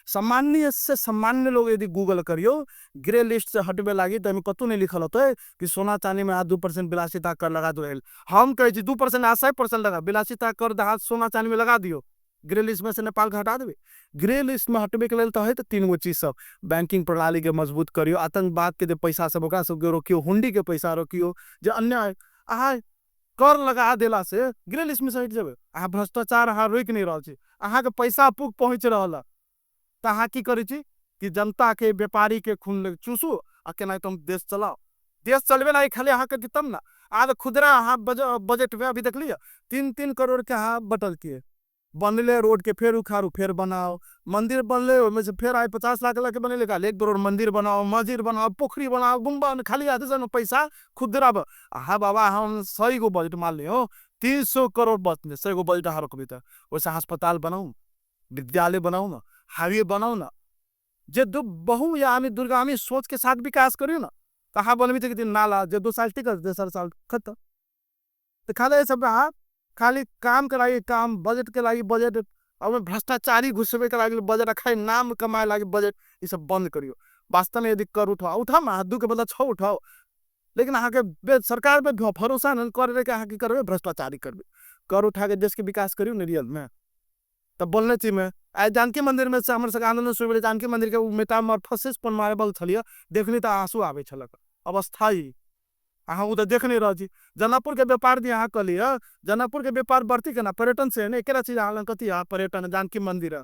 सामान्य से सामान्य लोग यदि गूगल करियो ग्रे लिस्ट से हटबे लागी तऽ एहिमे कतहु नहि लिखल होतै कि सोना चांदी में अहाँ 2% विलासिता कर लगा दो। हम कहै छी 2% अहाँ 100% लगा विलासिता कर अहाँ सोना चांदी में लगा दियौ, ग्रे लिस्ट में से नेपाल के हटा देबै। ग्रे लिस्ट में हटबे के लेल तऽ है तऽ 3 गो चीज सब, बैंकिंग प्रणाली के मजबूत करियौ, आतंकवाद के जे पैसा सब ओकरा सबके रोकियौ, हुंडी के पैसा रोकियौ, जे अन्याय अहाँ कर लगा देला से ग्रे लिस्ट में से हटि जेबै। अहाँ भ्रष्टाचार अहाँ रोकि नहि रहल छी, अहाँके पैसा पुग पहुँच रहल है तऽ अहाँ की करै छी कि जनता के व्यापारी के खून चूसू आ केनाहितो हम देश चलाओ। देश चलबे ना खाली अहाँके तब ना। आज खुदरा अहाँ बजट में अभी देखलियै 3-3 करोड़ के अहाँ बटल किए, बनले रोड के फेर उखाड़ू फेर बनाओ, मंदिर बनले ओहिमे से फेर आइ 50 लाख लऽ के बनेले 1 करोड़ मंदिर बनाओ, मस्जिद बनाओ, पोखरी बनाओ, गुम्बा, खाली आधे से पैसा खुदरा अहाँ बाबा हम 100 गो बजट मान लियौ 300 करोड़ बचने 100 गो बजट अहाँ रखबै तऽ ओहिसँ अस्पताल बनाउ, विद्यालय बनाउ ना, हाईवे बनाउ ना, जे बहुआयामी दूरगामी सोच के साथ विकास करियौ ना। तऽ अहाँ बनबी तऽ नाला जे 2 साल टिकल 3 साल खत्म। तऽ खाली सब अहाँ खाली काम के लागि काम, बजट के लागि बजट, और भ्रष्टाचारी घुसबे के लागि बजट, खाली नाम कमाए लागि बजट, ई सब बंद करियौ। वास्तव में यदि कर उठाओ उठाओ ना, 2 के बदला 6 उठाओ, लेकिन अहाँ के सरकार पे भरोसा नहीं कर के अहाँ की करबै, भ्रष्टाचारी करबै। कर उठा के देश के विकास करियौ ने रियल में। तब बोलने छी में आइ जानकी मंदिर में से हमर सबके आंदोलन शुरू भेलै, जानकी मंदिर के उ मेटामॉर्फोसिस पर मार्बल छलियै, देखली तऽ आंसू आबै छलक अवस्था ई। अहाँ ओ तऽ देख नहीं रहल छी। जनकपुर के व्यापार दी अहाँ कहलियै, जनकपुर के व्यापार बढ़ती केना, पर्यटन से ने एकेटा चीज अहाँ लग कथी है, पर्यटन, जानकी मंदिर है।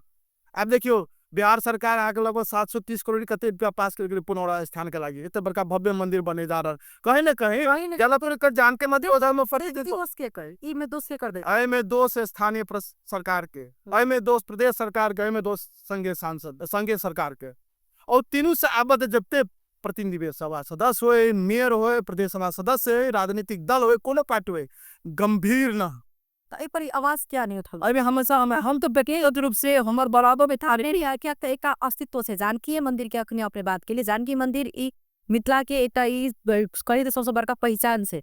आब देखियौ बिहार सरकार अहाँके लगभग 730 करोड़ कते रुपया पास केलकै पुनौरा स्थान के लागि, एते बड़का भव्य मंदिर बने जा रहल, कहीं ने कहीं जनकपुर के जानकी मंदिर ओकरा में फरी देतै। दोष के कर, ई में दोष के कर दे। एहि में दोष स्थानीय सरकार के, एहि में दोष प्रदेश सरकार के, एहि में दोष संघीय सांसद, संघीय सरकार के, और तीनों से आबद्ध जते प्रतिनिधि सभा सदस्य होए, मेयर होए, प्रदेश सभा सदस्य होए, राजनीतिक दल होए, कोनो पार्टी होए, गंभीर न। तऽ एहि पर आवाज किया नहीं उठल? एहिमे हमेशा हम तऽ व्यक्तिगत रूप से हमर बराबर में था नहीं है, किया तऽ एकटा अस्तित्व छै जानकी मंदिर के। अखनी अपने बात के लिए जानकी मंदिर ई मिथिला के एकटा ई कही तऽ सबसँ बड़का पहिचान छै।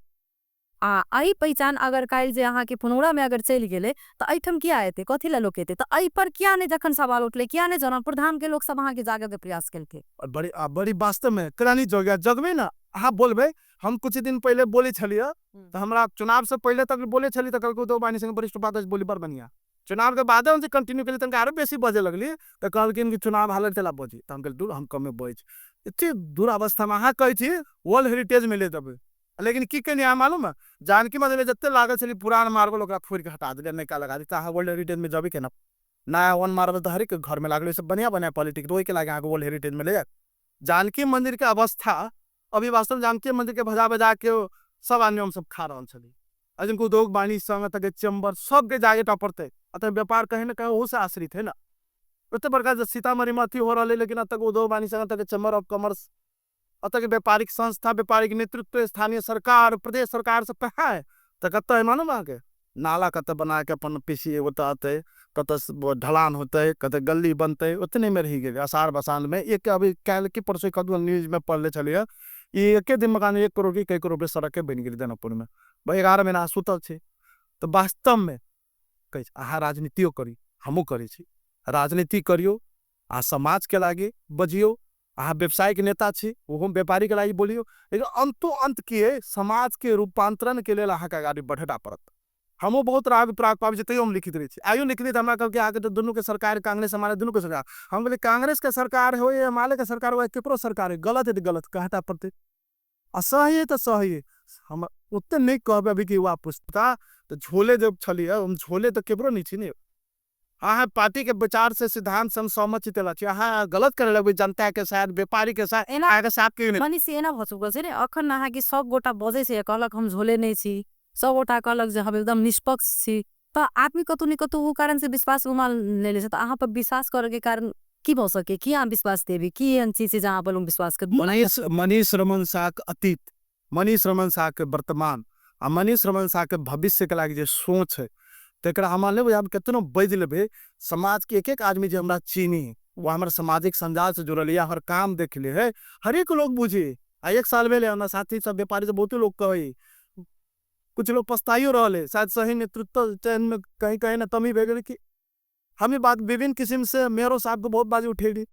आ एहि पहिचान अगर काल्हि जे अहाँके पुनौरा में अगर चलि गेलै तऽ एहिठाम किया एतै, कथी लए लोक एतै? तऽ एहि पर किया नहि जखन सवाल उठलै, किया नहि जनकपुर धाम के लोक सब अहाँके जागऽ के प्रयास केलकै? और बड़ी वास्तव में केना जगह जगबै ना अहाँ बोलबै। हम कुछ दिन पहले बोले छलियै तऽ हमरा चुनाव से पहले तक बोले छलियै तऽ कहलकै उद्धव वाहिनी संग वरिष्ठ उपाध्यक्ष बोली बड़ बढ़िया, चुनाव के बाद हम जे कंटिन्यू केलियै तनिका आरो बेसी बजे लगली तऽ कहलखिन कि चुनाव हालत चला बजी, तऽ हम कहलियै दूर हम कमे बजै छी। एते दुरावस्था में अहाँ कहै छी वर्ल्ड हेरिटेज में ले देबै, लेकिन की केलियै अहाँ मालूम है? जानकी मंदिर में जते लागल छलै पुरान मार्बल ओकरा फोड़ि के हटा देलियै, नयका लगा देलियै। तऽ अहाँ वर्ल्ड हेरिटेज में जेबै केना? नया वन मार्बल तऽ हरेक घर में लागल, सब बढ़िया बढ़िया क्वालिटी के, ओहिके लागि अहाँके वर्ल्ड हेरिटेज में ले जायत। जानकी मंदिर के अवस्था अभी वास्तव में जानकी मंदिर के भजा भजा के सब आदमी हम सब खा रहल छली। अजन उद्योग वाणिज्य संघ तक चैम्बर सबके जागे टा पड़तै, अतः व्यापार कहीं ना कहीं ओहू से आश्रित है ना। ओते बड़का जे सीतामढ़ी में अथी हो रहल है, लेकिन अब तक उद्योग वाणिज्य संघ तक चैम्बर ऑफ कॉमर्स, अतः के व्यापारिक संस्था, व्यापारिक नेतृत्व, स्थानीय सरकार, प्रदेश सरकार सब कहाँ है? तऽ कतऽ है मालूम अहाँके? नाला कतऽ बना के अपन पीसी एगो तऽ अतै, कतऽ ढलान होतै, कतऽ गली बनतै, उतने में रहि गेलै। असार बसाल में एक अभी काल्हि की परसों कदू न्यूज में पढ़ले छलियै, ई एके दिन मकान 1 करोड़ की कई करोड़ के सड़क के बनि गेलै जनकपुर में। भाई 11 महीना सुतल छै। तऽ वास्तव में कहै छी, अहाँ राजनीतियो करी, हमहूँ करै छी, राजनीति करियौ, अहाँ समाज के लागि बजियौ, अहाँ व्यवसायिक नेता छी, ओहो व्यापारी के लागि बोलियौ, लेकिन अंतो अंत की है समाज के रूपांतरण के लेल अहाँके अगाडि बढ़ेटा पड़त। हमहूँ बहुत राग प्राग पाबै छी, तैयो हम लिखित रहै छी। आइयो लिखली तऽ हमरा कहलकै अहाँके तऽ दुनू के सरकार, कांग्रेस हमारे दुनू के सरकार। हम कहलियै कांग्रेस के सरकार होय या एमाले के सरकार होय, केकरो सरकार होय, गलत है तऽ गलत कहता पड़तै, आ सही है तऽ सही है। हम ओते नहीं कहबै अभी कि युवा पुस्ता तऽ झोले जब छलियै, हम झोले तऽ केकरो नहीं छी ने। अहाँ पार्टी के विचार से सिद्धांत से हम सहमत छी तेला छी, अहाँ गलत करे लगबै जनता के साथ, व्यापारी के साथ, एना अहाँके साथ केओ नहि। मनीष एना भऽ चुकल छै ने, अखन अहाँके सब गोटा बजै छै, कहलक हम झोले नहीं छी, सब गोटा कहलक जे हम एकदम निष्पक्ष छी, तऽ आदमी कतौ ने कतौ ओ कारण से विश्वास गुमा लेने छै। तऽ अहाँ पर विश्वास करे के कारण की भऽ सकै, की अहाँ विश्वास देबी, की एहन चीज छै जे अहाँ पर लोग विश्वास कर? मनीष रमन शाह के अतीत, मनीष रमन शाह के वर्तमान आ मनीष रमन शाह के भविष्य के लागि जे सोच है, तकरा हमरा नहि बुझायल, केतनो बाजि लेबै, समाजके एक एक आदमी जे हमरा चीनी वो हमर सामाजिक संजाल से जुड़ल या हमर काम देखले है, हरेक लोग बुझे। आ एक साल भेलै हमरा साथी सब व्यापारी सब बहुते लोग कहै, कुछ लोग पछताइयो रहले, शायद सही नेतृत्व चयन में कहीं कहीं ना कमी भे गेलै कि हम ई बात विभिन्न किस्म से मेयरो साहब को बहुत बाजी उठेली,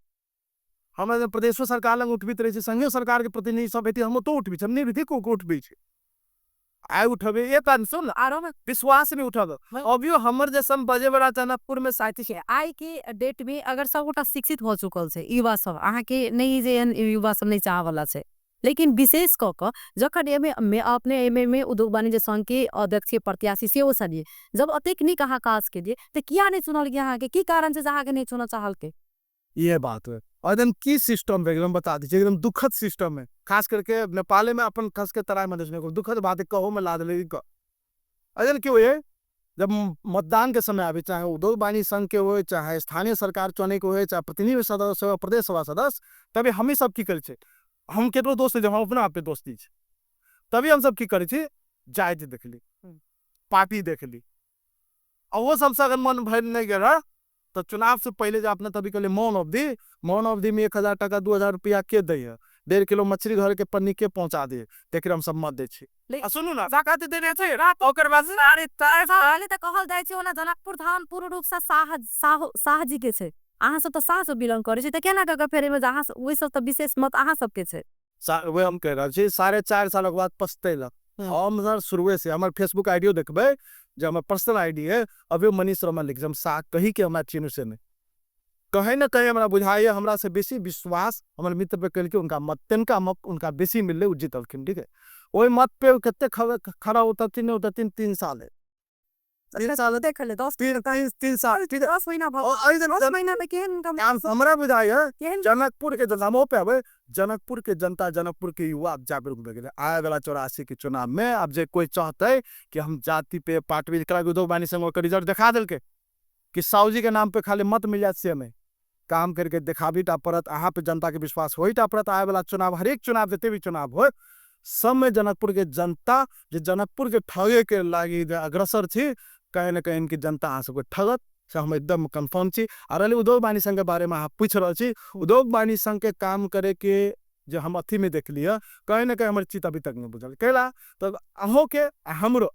हमरा प्रदेशो सरकार लग उठबैत रहै छै, संघीय सरकार के प्रतिनिधि सब हेती, हम ओतौ उठबै छी, हम नहि भी को उठबै छी, आइ उठबै एक आदमी सुन आरो में विश्वास में उठब। अभियो हमर जे सम बजे बड़ा जनकपुर में साथी छै। आइ के डेट में अगर सब गोटा शिक्षित हो चुकल छै युवा सब, अहाँ के नहीं जे एहन युवा सब नहीं चाह वाला छै, लेकिन विशेष कऽ कऽ जखन एमे में अपने एमे में उद्योग वाणिज्य संघ के अध्यक्ष प्रत्याशी सेहो छलियै, जब अतेक नीक अहाँ काज केलियै तऽ किया नहीं चुनल गेल अहाँके? की कारण छै जे अहाँके नहीं चुनऽ चाहलकै? ये बात है। और एकदम की सिस्टम है, एकदम बता दीजिए, एकदम दुखद सिस्टम है, खास करके नेपाले में अपन खस के तराई मधेश में दुखद बात है, कहो में ला दिले अजन क्यों ये जब मतदान के समय आवे, चाहे उद्योग वाणिज्य संघ के हो, चाहे स्थानीय सरकार चुने के हो, चाहे प्रतिनिधि सदस्य हो, प्रदेश सभा सदस्य, तभी हम ही सब की करै छै, हम केकरो दोस्त नहीं, हम अपना आप पे दोस्ती छै, तभी हम सब की करै छी, जाति देखली, पार्टी देखली, और वो सबसे अगर मन भर नहीं गेल तो चुनाव से पहले जब अपने तभी कहले मौन अवधि, मौन अवधि में 1000 टका 2000 रुपया के दै है, 1.5 किलो मछली घर के पन्नी के पहुंचा दे, तेकर हम सब मत दै छी। आ सुनू ना, जाकात देने छै, रात ओकर बाद साढ़े चारि साल तऽ कहल जाइ छै ओना जनकपुर धाम पूर्ण रूप से शाह जी के छै, अहाँ सब तऽ शाह से बिलोंग करै छी, तऽ केना कऽ कऽ फेर एहिमे अहाँ ओहि सब तऽ विशेष मत अहाँ सबके छै। वह हम कह रहल छी, 4.5 सालक बाद पछतेलक। हम सर शुरुए से हमर फेसबुक आईडियो देखबै, जे हमर पर्सनल आईडी है, अभी मनीष शर्मा लिख, हम साथ कही के हमरा चिन्हू से नहीं, कहीं ना कहीं हमरा बुझाइए, हमरा से बेसी विश्वास हमर मित्र पे कलके उनका मत, तिनका मत उनका बेसी मिलले, उ जीतलखिन, ठीक है। ओहि मत पे उ कते खड़ा उतरथिन नहीं उतरथिन, 3 साल है। 3 साल देख ले, दस तीन, तीन, तीन साल, ठीक है। 10 महीना भऽ और एहि दिन 10 महीना में केहन इनकम? हमरा बुझाइए, केहन? जनकपुर के जनता, हम पे आबै, जनकपुर के जनता, जनकपुर के युवा अब जागरूक भऽ गेलै। आय वाला 84 के चुनाव में अब जे कोई चाहतै कि हम जाति पे पार्टी पे, एकरा उद्योग वाणिज्य संघ ओकर रिजल्ट देखा देलकै कि साहू के नाम पे खाली मत मिल जात से हमें काम करके देखाबी टा पड़त, अहाँ पे जनता के विश्वास होई टा पड़त। आय वाला चुनाव, हरेक चुनाव जते भी चुनाव होय, सब में जनकपुर के जनता जे जनकपुर के ठगे के लागी जे अग्रसर छी, कहीं न कहीं इनकी जनता अहाँ सबके ठगत, से हम एकदम कन्फर्म छी। आ रहलै उद्योग वाणिज्य संघ के बारे में अहाँ पूछि रहल छी, उद्योग वाणिज्य संघ के काम करे के जे हम अथी में देखलियै, कहीं न कहीं हमर चित्त अभी तक नहीं बुझल। कैला तब अहूँ के आ हमरो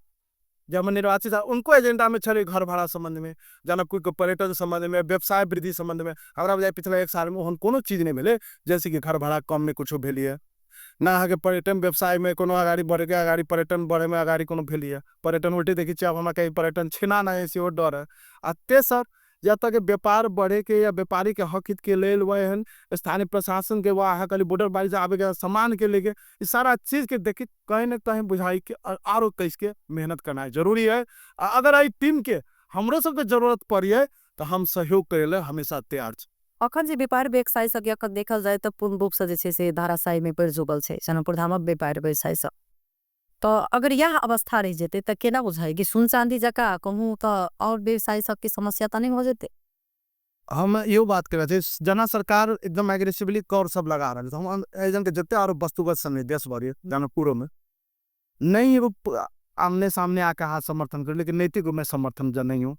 जे हमर निर्वाचित उनको एजेंडा में छलै घर भाड़ा संबंध में, जनकपुर के पर्यटन संबंध में, व्यवसाय वृद्धि संबंध में। हमरा बुझाइ पिछला 1 साल में ओहन कोनो चीज नहीं भेलै जैसे कि घर भाड़ा कम में कुछो भेलियै ना, अहाँके पर्यटन व्यवसाय में कोनो अगाड़ी बढ़े, अगाड़ी पर्यटन बढ़े में अगाड़ी कोनो भेलियै, पर्यटन उल्टे देखै छियै आब हमरा कहीं पर्यटन छिना नहि है सेहो डर है। आ तेसर जतऽ के व्यापार बढ़े के या व्यापारी के हक हित के लेल वह एहन स्थानीय प्रशासन के वा अहाँ कहली बॉर्डर बारी से आबे के सामान के लेके ई सारा चीज के देखी कहीं न कहीं बुझाई के आरो कैस के मेहनत करना जरूरी है। आ अगर एहि टीम के हमरो सबके जरूरत पड़िए तो हम सहयोग करे ले हमेशा तैयार छी। अखन जे व्यापार व्यवसाय सबके अखन देखल जाय तऽ पूर्ण रूप से जे छै से धाराशाही में पड़ि चुकल छै जनकपुर धामक व्यापार व्यवसाय सब, तऽ अगर यह अवस्था रहि जेतै तऽ केना बुझाइ कि सुन चांदी जकाँ कहूँ तऽ और व्यवसाय सबके समस्या तऽ नहि भऽ जेतै? हम इहो बात करै छी, जना सरकार एकदम एग्रेसिवली कर सब लगा रहल छै, हम एहि के जते आरो वस्तुगत समय देश भरि जनकपुरो में नहीं एगो आमने सामने आके हाथ समर्थन कर, लेकिन नैतिक रूप में समर्थन जन नहीं हो।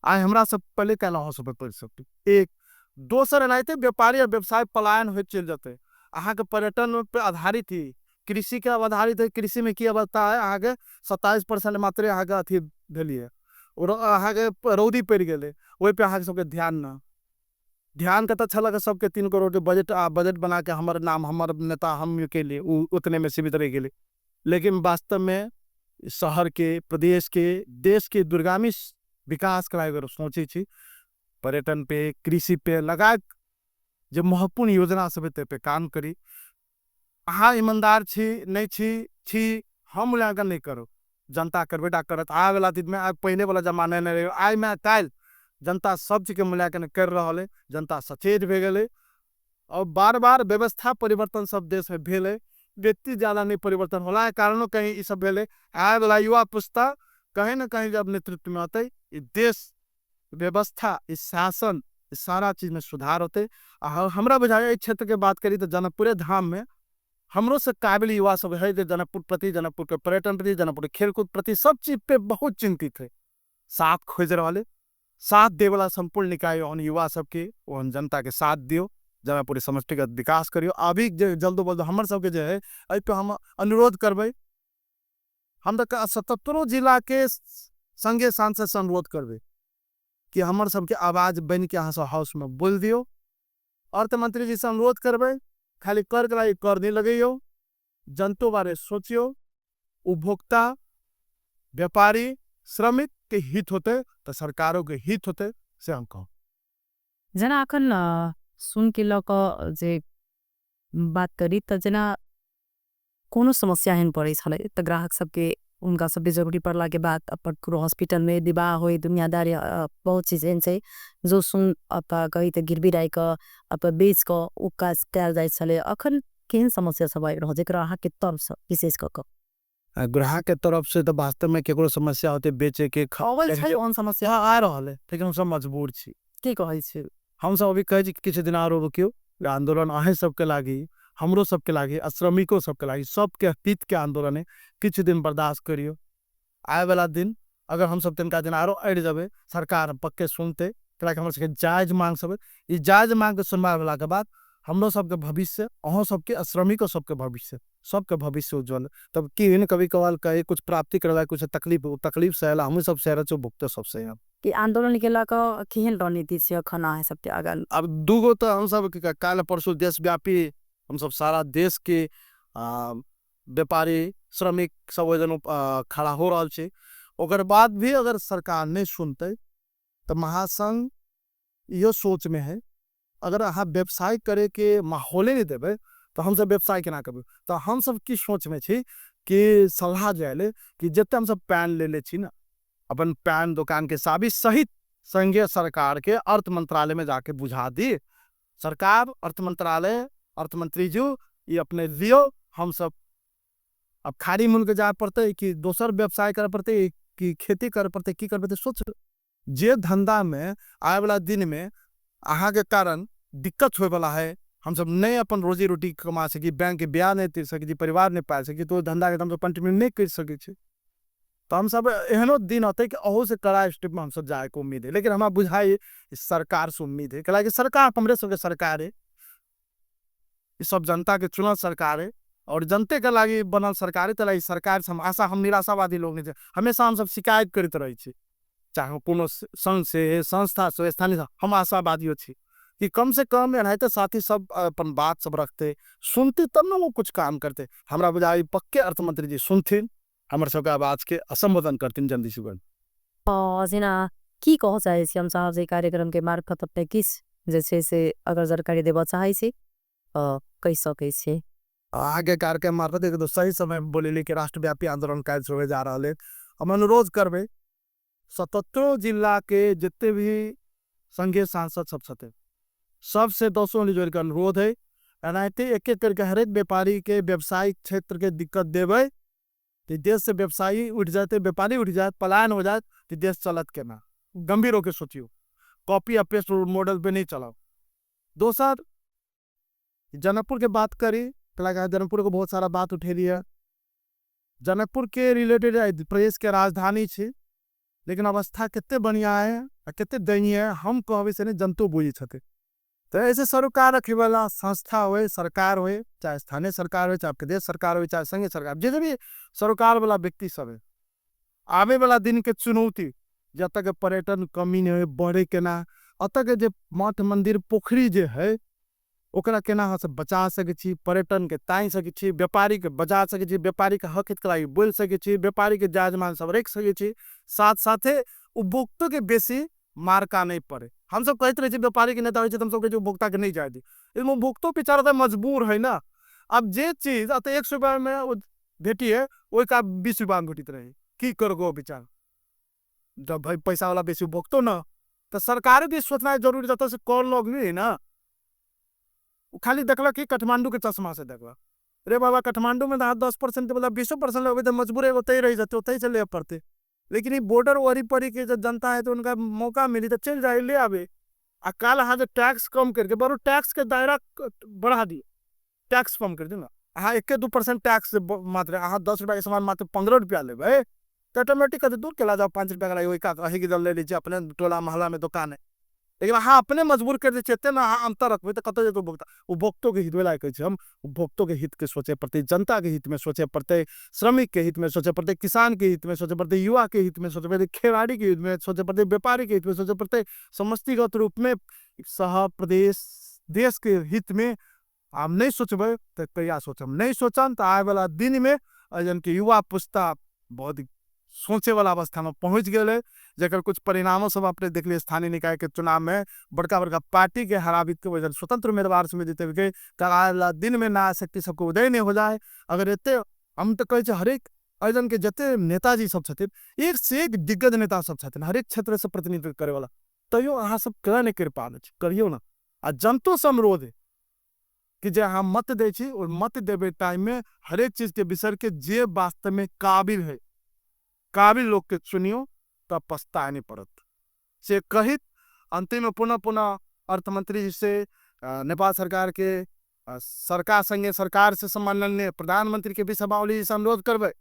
आइ हमरा सब पहले कैला हो सब पढ़ि सकती। एक दोसर एनाहिते व्यापारी और व्यवसाय पलायन होइत चलि जेतै। अहाँके पर्यटन पे आधारित ही कृषि के आधारित है, कृषि में की अवस्था है, अहाँके 27% मात्रे अहाँके अथी भेलियै, और अहाँके रौदी पड़ि गेलै, ओहि पे अहाँके सबके ध्यान न, ध्यान कतऽ छलक सबके 3 करोड़ के बजट, आ बजट बना के हमर नाम हमर नेता हम के लिए उ उतने में सीमित रहि गेलै। लेकिन वास्तव में शहर के, प्रदेश के, देश के दूरगामी विकास कराए अगर सोचै छी, पर्यटन पे, कृषि पे लगायत जे महत्वपूर्ण योजना सब है तै पे काम करी। अहाँ ईमानदार छी नहीं छी, छी हम मूल्यांकन नहीं करू, जनता करबे टा करत। आय वाला दिन में आब पहले वाला जमाना नहीं रहे, आइ में काल्हि जनता सब चीज के मूल्यांकन कर रहल है, जनता सचेत भए गेलै और बार बार व्यवस्था परिवर्तन सब देश में भेलै, व्यक्ति ज्यादा नहीं परिवर्तन होला है कारणों कहीं ई सब भेलै। आय वाला युवा पुस्ता कहीं न कहीं जब नेतृत्व में आते ई देश व्यवस्था, ई शासन, ई सारा चीज में सुधार होते। आ हमरा बुझाइए एहि क्षेत्र के बात करी तो जनकपुरे धाम में हमरो से काबिल युवा सब है जे जनकपुर प्रति, जनकपुर के पर्यटन प्रति, जनकपुर के खेलकूद प्रति सब चीज पे बहुत चिंतित है। साथ खोजि रहल है। साथ देवला सम्पूर्ण निकाय ओहन युवा सबके, ओहन जनता के साथ दियौ, जनकपुर समष्टिगत विकास करियौ। अभी जे जल्दो बल्द हमर सबके जे है एहि पे हम अनुरोध करबै, हम तऽ 77 जिला के संघीय सांसद से अनुरोध करबै कि हमर सबके आवाज बनि के अहाँ सब हाउस में बोल दियौ। अर्थमंत्री जी से अनुरोध करबै, खाली कर के लागि कर नहीं लगैयौ, जनतो बारे सोचियौ, उपभोक्ता व्यापारी श्रमिक के हित होते तो सरकारों के हित होते, से हम कहब। जेना अखन सुन के लऽ कऽ जे बात करी तऽ जेना कोनो समस्या एहन पड़ै छलै तऽ ग्राहक सबके उनका सबके जरूरी पड़ला के बाद अपन कोनो हॉस्पिटल में विवाह होय दुनियादारी बहुत चीज एहन छै जो सुन अपन कही तऽ गिरवी राखि कऽ अपन बेच कऽ ओ काज कयल जाइ छलै। अखन केहन समस्या सब आबि रहल जेकरा अहाँके तरफ से विशेष कऽ कऽ? ग्राहक के तरफ से तऽ वास्तव में केकरो समस्या होते बेचे के अबल छै ओहन समस्या? हाँ, आ रहल है, लेकिन हम सब मजबूर छी। की कहै छी? हम सब अभी कहै छी किछु दिन आरो रुकियौ। आंदोलन अहें सबके लागी, हमरो सबके लागी, आ श्रमिको सबके लागी, सबके हित के आंदोलन है। किछु दिन बर्दाश्त करियौ। आए वाला दिन अगर हम सब तिनका दिन आरो अड़ि जेबै, सरकार पक्के सुनते, कैलाकि हमर सबके जायज मांग सब है। ई जायज मांग के सुनवाई होला के बाद हमरो सबके भविष्य, अहों सबके आ श्रमिको सबके भविष्य, सबके भविष्य उज्जवल। तब की होइन कभी कभार कहे कुछ प्राप्ति करला कुछ तकलीफ, तकलीफ सहेला हमहूँ सब सह रहल छी, भुगतो सब सही। कि आंदोलन के लऽ कऽ केहन रणनीति छै अखन अहाँ सबके आगाँ? अब दूगो तऽ हम सब काल्हि परसू देशव्यापी हम सब सारा देश के व्यापारी श्रमिक सब ओहि दिन खड़ा हो रहल छै। ओकर बाद भी अगर सरकार नहीं सुनते तऽ महासंघ इहो सोच में है, अगर अहाँ व्यवसाय करे के माहौले नहीं देबै तऽ हम सब व्यवसाय केना करबै। तऽ हम सब की सोच में छी कि सलाह जायले कि जते हम सब पैन लेले छी ना, अपन पैन दुकान के चाबी सहित संघीय सरकार के अर्थ मंत्रालय में जाके बुझा दी। सरकार, अर्थ मंत्रालय, अर्थमंत्री जी ये अपने लियो, हम सब अब खाड़ी मुल्क जाए पड़ते कि दोसर व्यवसाय करे पड़ते कि खेती करे पड़ते, की करे पड़ते, सोच। जे धंधा में आए वाला दिन में अहाँ के कारण दिक्कत होए वाला है, हम सब नहीं अपन रोजी रोटी कमा सकी, बैंक के ब्याज नहीं दे सकी, परिवार नहीं पाल सकी, तो धंधा के हम सब कंटिन्यू नहीं कर सके छी। तो हम सब एहनो दिन होते कि अहू से कड़ा स्टेप में हम सब जाए के उम्मीद है। लेकिन हमरा बुझाई सरकार से उम्मीद है, कैलाकि सरकार हमरे सबके सरकार है, ये सब जनता के चुनल सरकार है और जनते के लागी बनल सरकार है। तो सरकार से हम आशा, हम निराशावादी लोग नहीं थे, हमेशा हम सब शिकायत करते रहे छी, चाहे कोनो संघ से, संस्था से, स्थानीय से, हम आशावादी छी कि कम से कम एनाहिते साथी सब अपन बात सब रखते, सुनते तब ना वो कुछ काम करते। हमरा बुझाई पक्के अर्थमंत्री जी सुनथिन, हमर सबके आवाज के असंबोधन करथिन जल्दी से जल्द। जेना की कह चाहे छी हम साहब जे कार्यक्रम के मार्फत अपने किस जे छै से अगर जानकारी देबऽ चाहे छी कहि सकै छी? आगे कार्यक्रम मार्फत एक तो सही समय बोलेली कि राष्ट्रव्यापी आंदोलन काल्हि होए जा रहल है। हम अनुरोध करबै 77 जिला के जितने भी संघीय सांसद सब छथिन, सबसे दसों जोड़ के अनुरोध है, एनाहिते एक एक करके हरेक व्यापारी के व्यवसायिक क्षेत्र के दिक्कत देबै तो देश से व्यवसायी उठ जाते, व्यापारी उठ जात, पलायन हो जात, तो देश चलत केना। गंभीर होके सोचियो, कॉपी आ पेस्ट मॉडल पे नहीं चलाओ। दोसर जनकपुर के बात करी तो जनकपुर को बहुत सारा बात उठेली है। जनकपुर के रिलेटेड प्रदेश के राजधानी छे, लेकिन अवस्था कितने बढ़िया है आ कितने दयनीय है हम कहबे से नहीं जनतो बुझे छथिन। तो ऐसे सरोकार रखे वाला संस्था होए, सरकार होए, चाहे स्थानीय सरकार होए, चाहे प्रदेश सरकार होए, चाहे संघीय सरकार, जितने भी सरोकार वाला व्यक्ति सब है, आवे वाला दिन के चुनौती जब तक पर्यटन कमी नहीं होए बढ़े केना, अतः के जे मठ मंदिर पोखरी जे है ओकरा केना अहाँ सब बचा सकै छी, पर्यटन के तानि सकै छी, व्यापारी के बचा सकै छी, व्यापारी के हक हित के लागि बोलि सकै छी, व्यापारी के जायज मांग सब रखि सकै छी, साथ साथे उपभोक्तो के बेसी मारका नहीं पड़े। हम सब कहते रहे छी व्यापारी के नेता होइ छै त हम सब कहै छी उपभोक्ता के नहीं जाय दी, लेकिन उपभोक्तो बेचारा त मजबूर है ना। अब जे चीज अतः 100 रुपया में भेटिए ओहि का 20 रुपया में भेटित रहे, की करगो बेचारा जब भाई पैसा वाला बेसी उपभोक्तो ना। तो सरकार भी सोचना जरूरी जतऽ से कर लोग नहीं है ना, वो खाली देखलक कि काठमांडू के चश्मा से देखलक, रे बाबा काठमांडू में तो 10% के बदला 20% लेबै तो मजबूर है ओतहि रहि जेतै, ओतहि से ले पड़तै। लेकिन ये बॉर्डर वरी पड़ी के जब जनता है तो उनका मौका मिली तो चल जाए ले आवे। आ काल अहाँ जे टैक्स कम करके बरो टैक्स के दायरा बढ़ा दिए, टैक्स कम कर दियौ ना, अहाँ 1-2% टैक्स मात्र, अहाँ 10 रुपया के सामान मात्र 15 रुपया लेबै तऽ ऑटोमेटिक कहतै दूर केला जाओ, 5 रुपया के ओहि का अही के ले लीजिए, अपने टोला मोहल्ला में दुकान है। लेकिन अहाँ अपने मजबूर कर दै छियै, एते ने अहाँ अंतर रखबै तऽ कतऽ जेतै उपभोक्ता? उपभोक्तो के हित वला कहै छी हम, उपभोक्तो के हित के सोचे पड़तै, जनता के हित में सोचे पड़तै, श्रमिक के हित में सोचे पड़तै, किसान के हित में सोचे पड़तै, युवा के हित में सोचे पड़तै, खेलाड़ी के हित में सोचे पड़तै, व्यापारी के हित में सोचे पड़तै। समष्टिगत रूप में शहर, प्रदेश, देश के हित में हम नहीं सोचबै तऽ कहिया सोचब? नहीं सोचम तऽ आए वाला दिन में एजन के युवा पुस्ता बहुत सोचे वाला अवस्था में पहुंच गेलै, जेकर कुछ परिणामों सब अपने देखलिए। स्थानीय निकाय के चुनाव में बड़का बड़का पार्टी के हराबित के वजह स्वतंत्र उम्मीदवार से जीते के आए वाला दिन में नया शक्ति सबके उदय नहीं हो जाए। अगर एते हम तऽ कहै छी, हरेक एजन के जते नेताजी सब छथिन, एक से एक दिग्गज नेता सब छथिन, हरेक क्षेत्र से प्रतिनिधित्व करे वाला, तैयो अहाँ सब केना नहि करि पाबै छी? करियौ ने। आ जनतो से अनुरोध है कि जे अहाँ मत दै छी, ओहि मत देबै टाइम में हरेक चीज के बिसर के जे वास्तव में काबिल है, काबिल लोग के चुनियो, तब पछताए नहीं पड़त। से कहित अंतिम में पुनः पुनः अर्थमंत्री जी से, नेपाल सरकार के सरकार संगे सरकार से सम्माननीय प्रधानमंत्री के भी सभावली जी से अनुरोध करबै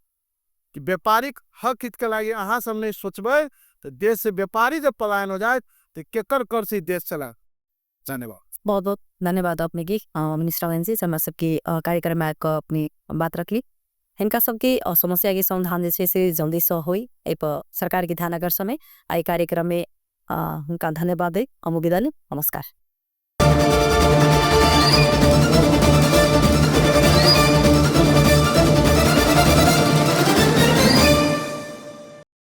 कि व्यापारिक हक हित के लागि अहाँ सब नहीं सोचबै तऽ देश से व्यापारी जब पलायन हो जाए तऽ केकर कर से ई देश चला? धन्यवाद। बहुत बहुत धन्यवाद अपने के मिनिस्टर जी, हमरा सबके कार्यक्रम में आबिकऽ अपने बात रखली। हिनका सबके समस्या के समाधान जे छै से जल्दी से होई, एहि पर सरकार के ध्यान आकर्षण है। एहि कार्यक्रम में हुनका धन्यवाद दैत हम विदा लेब। नमस्कार।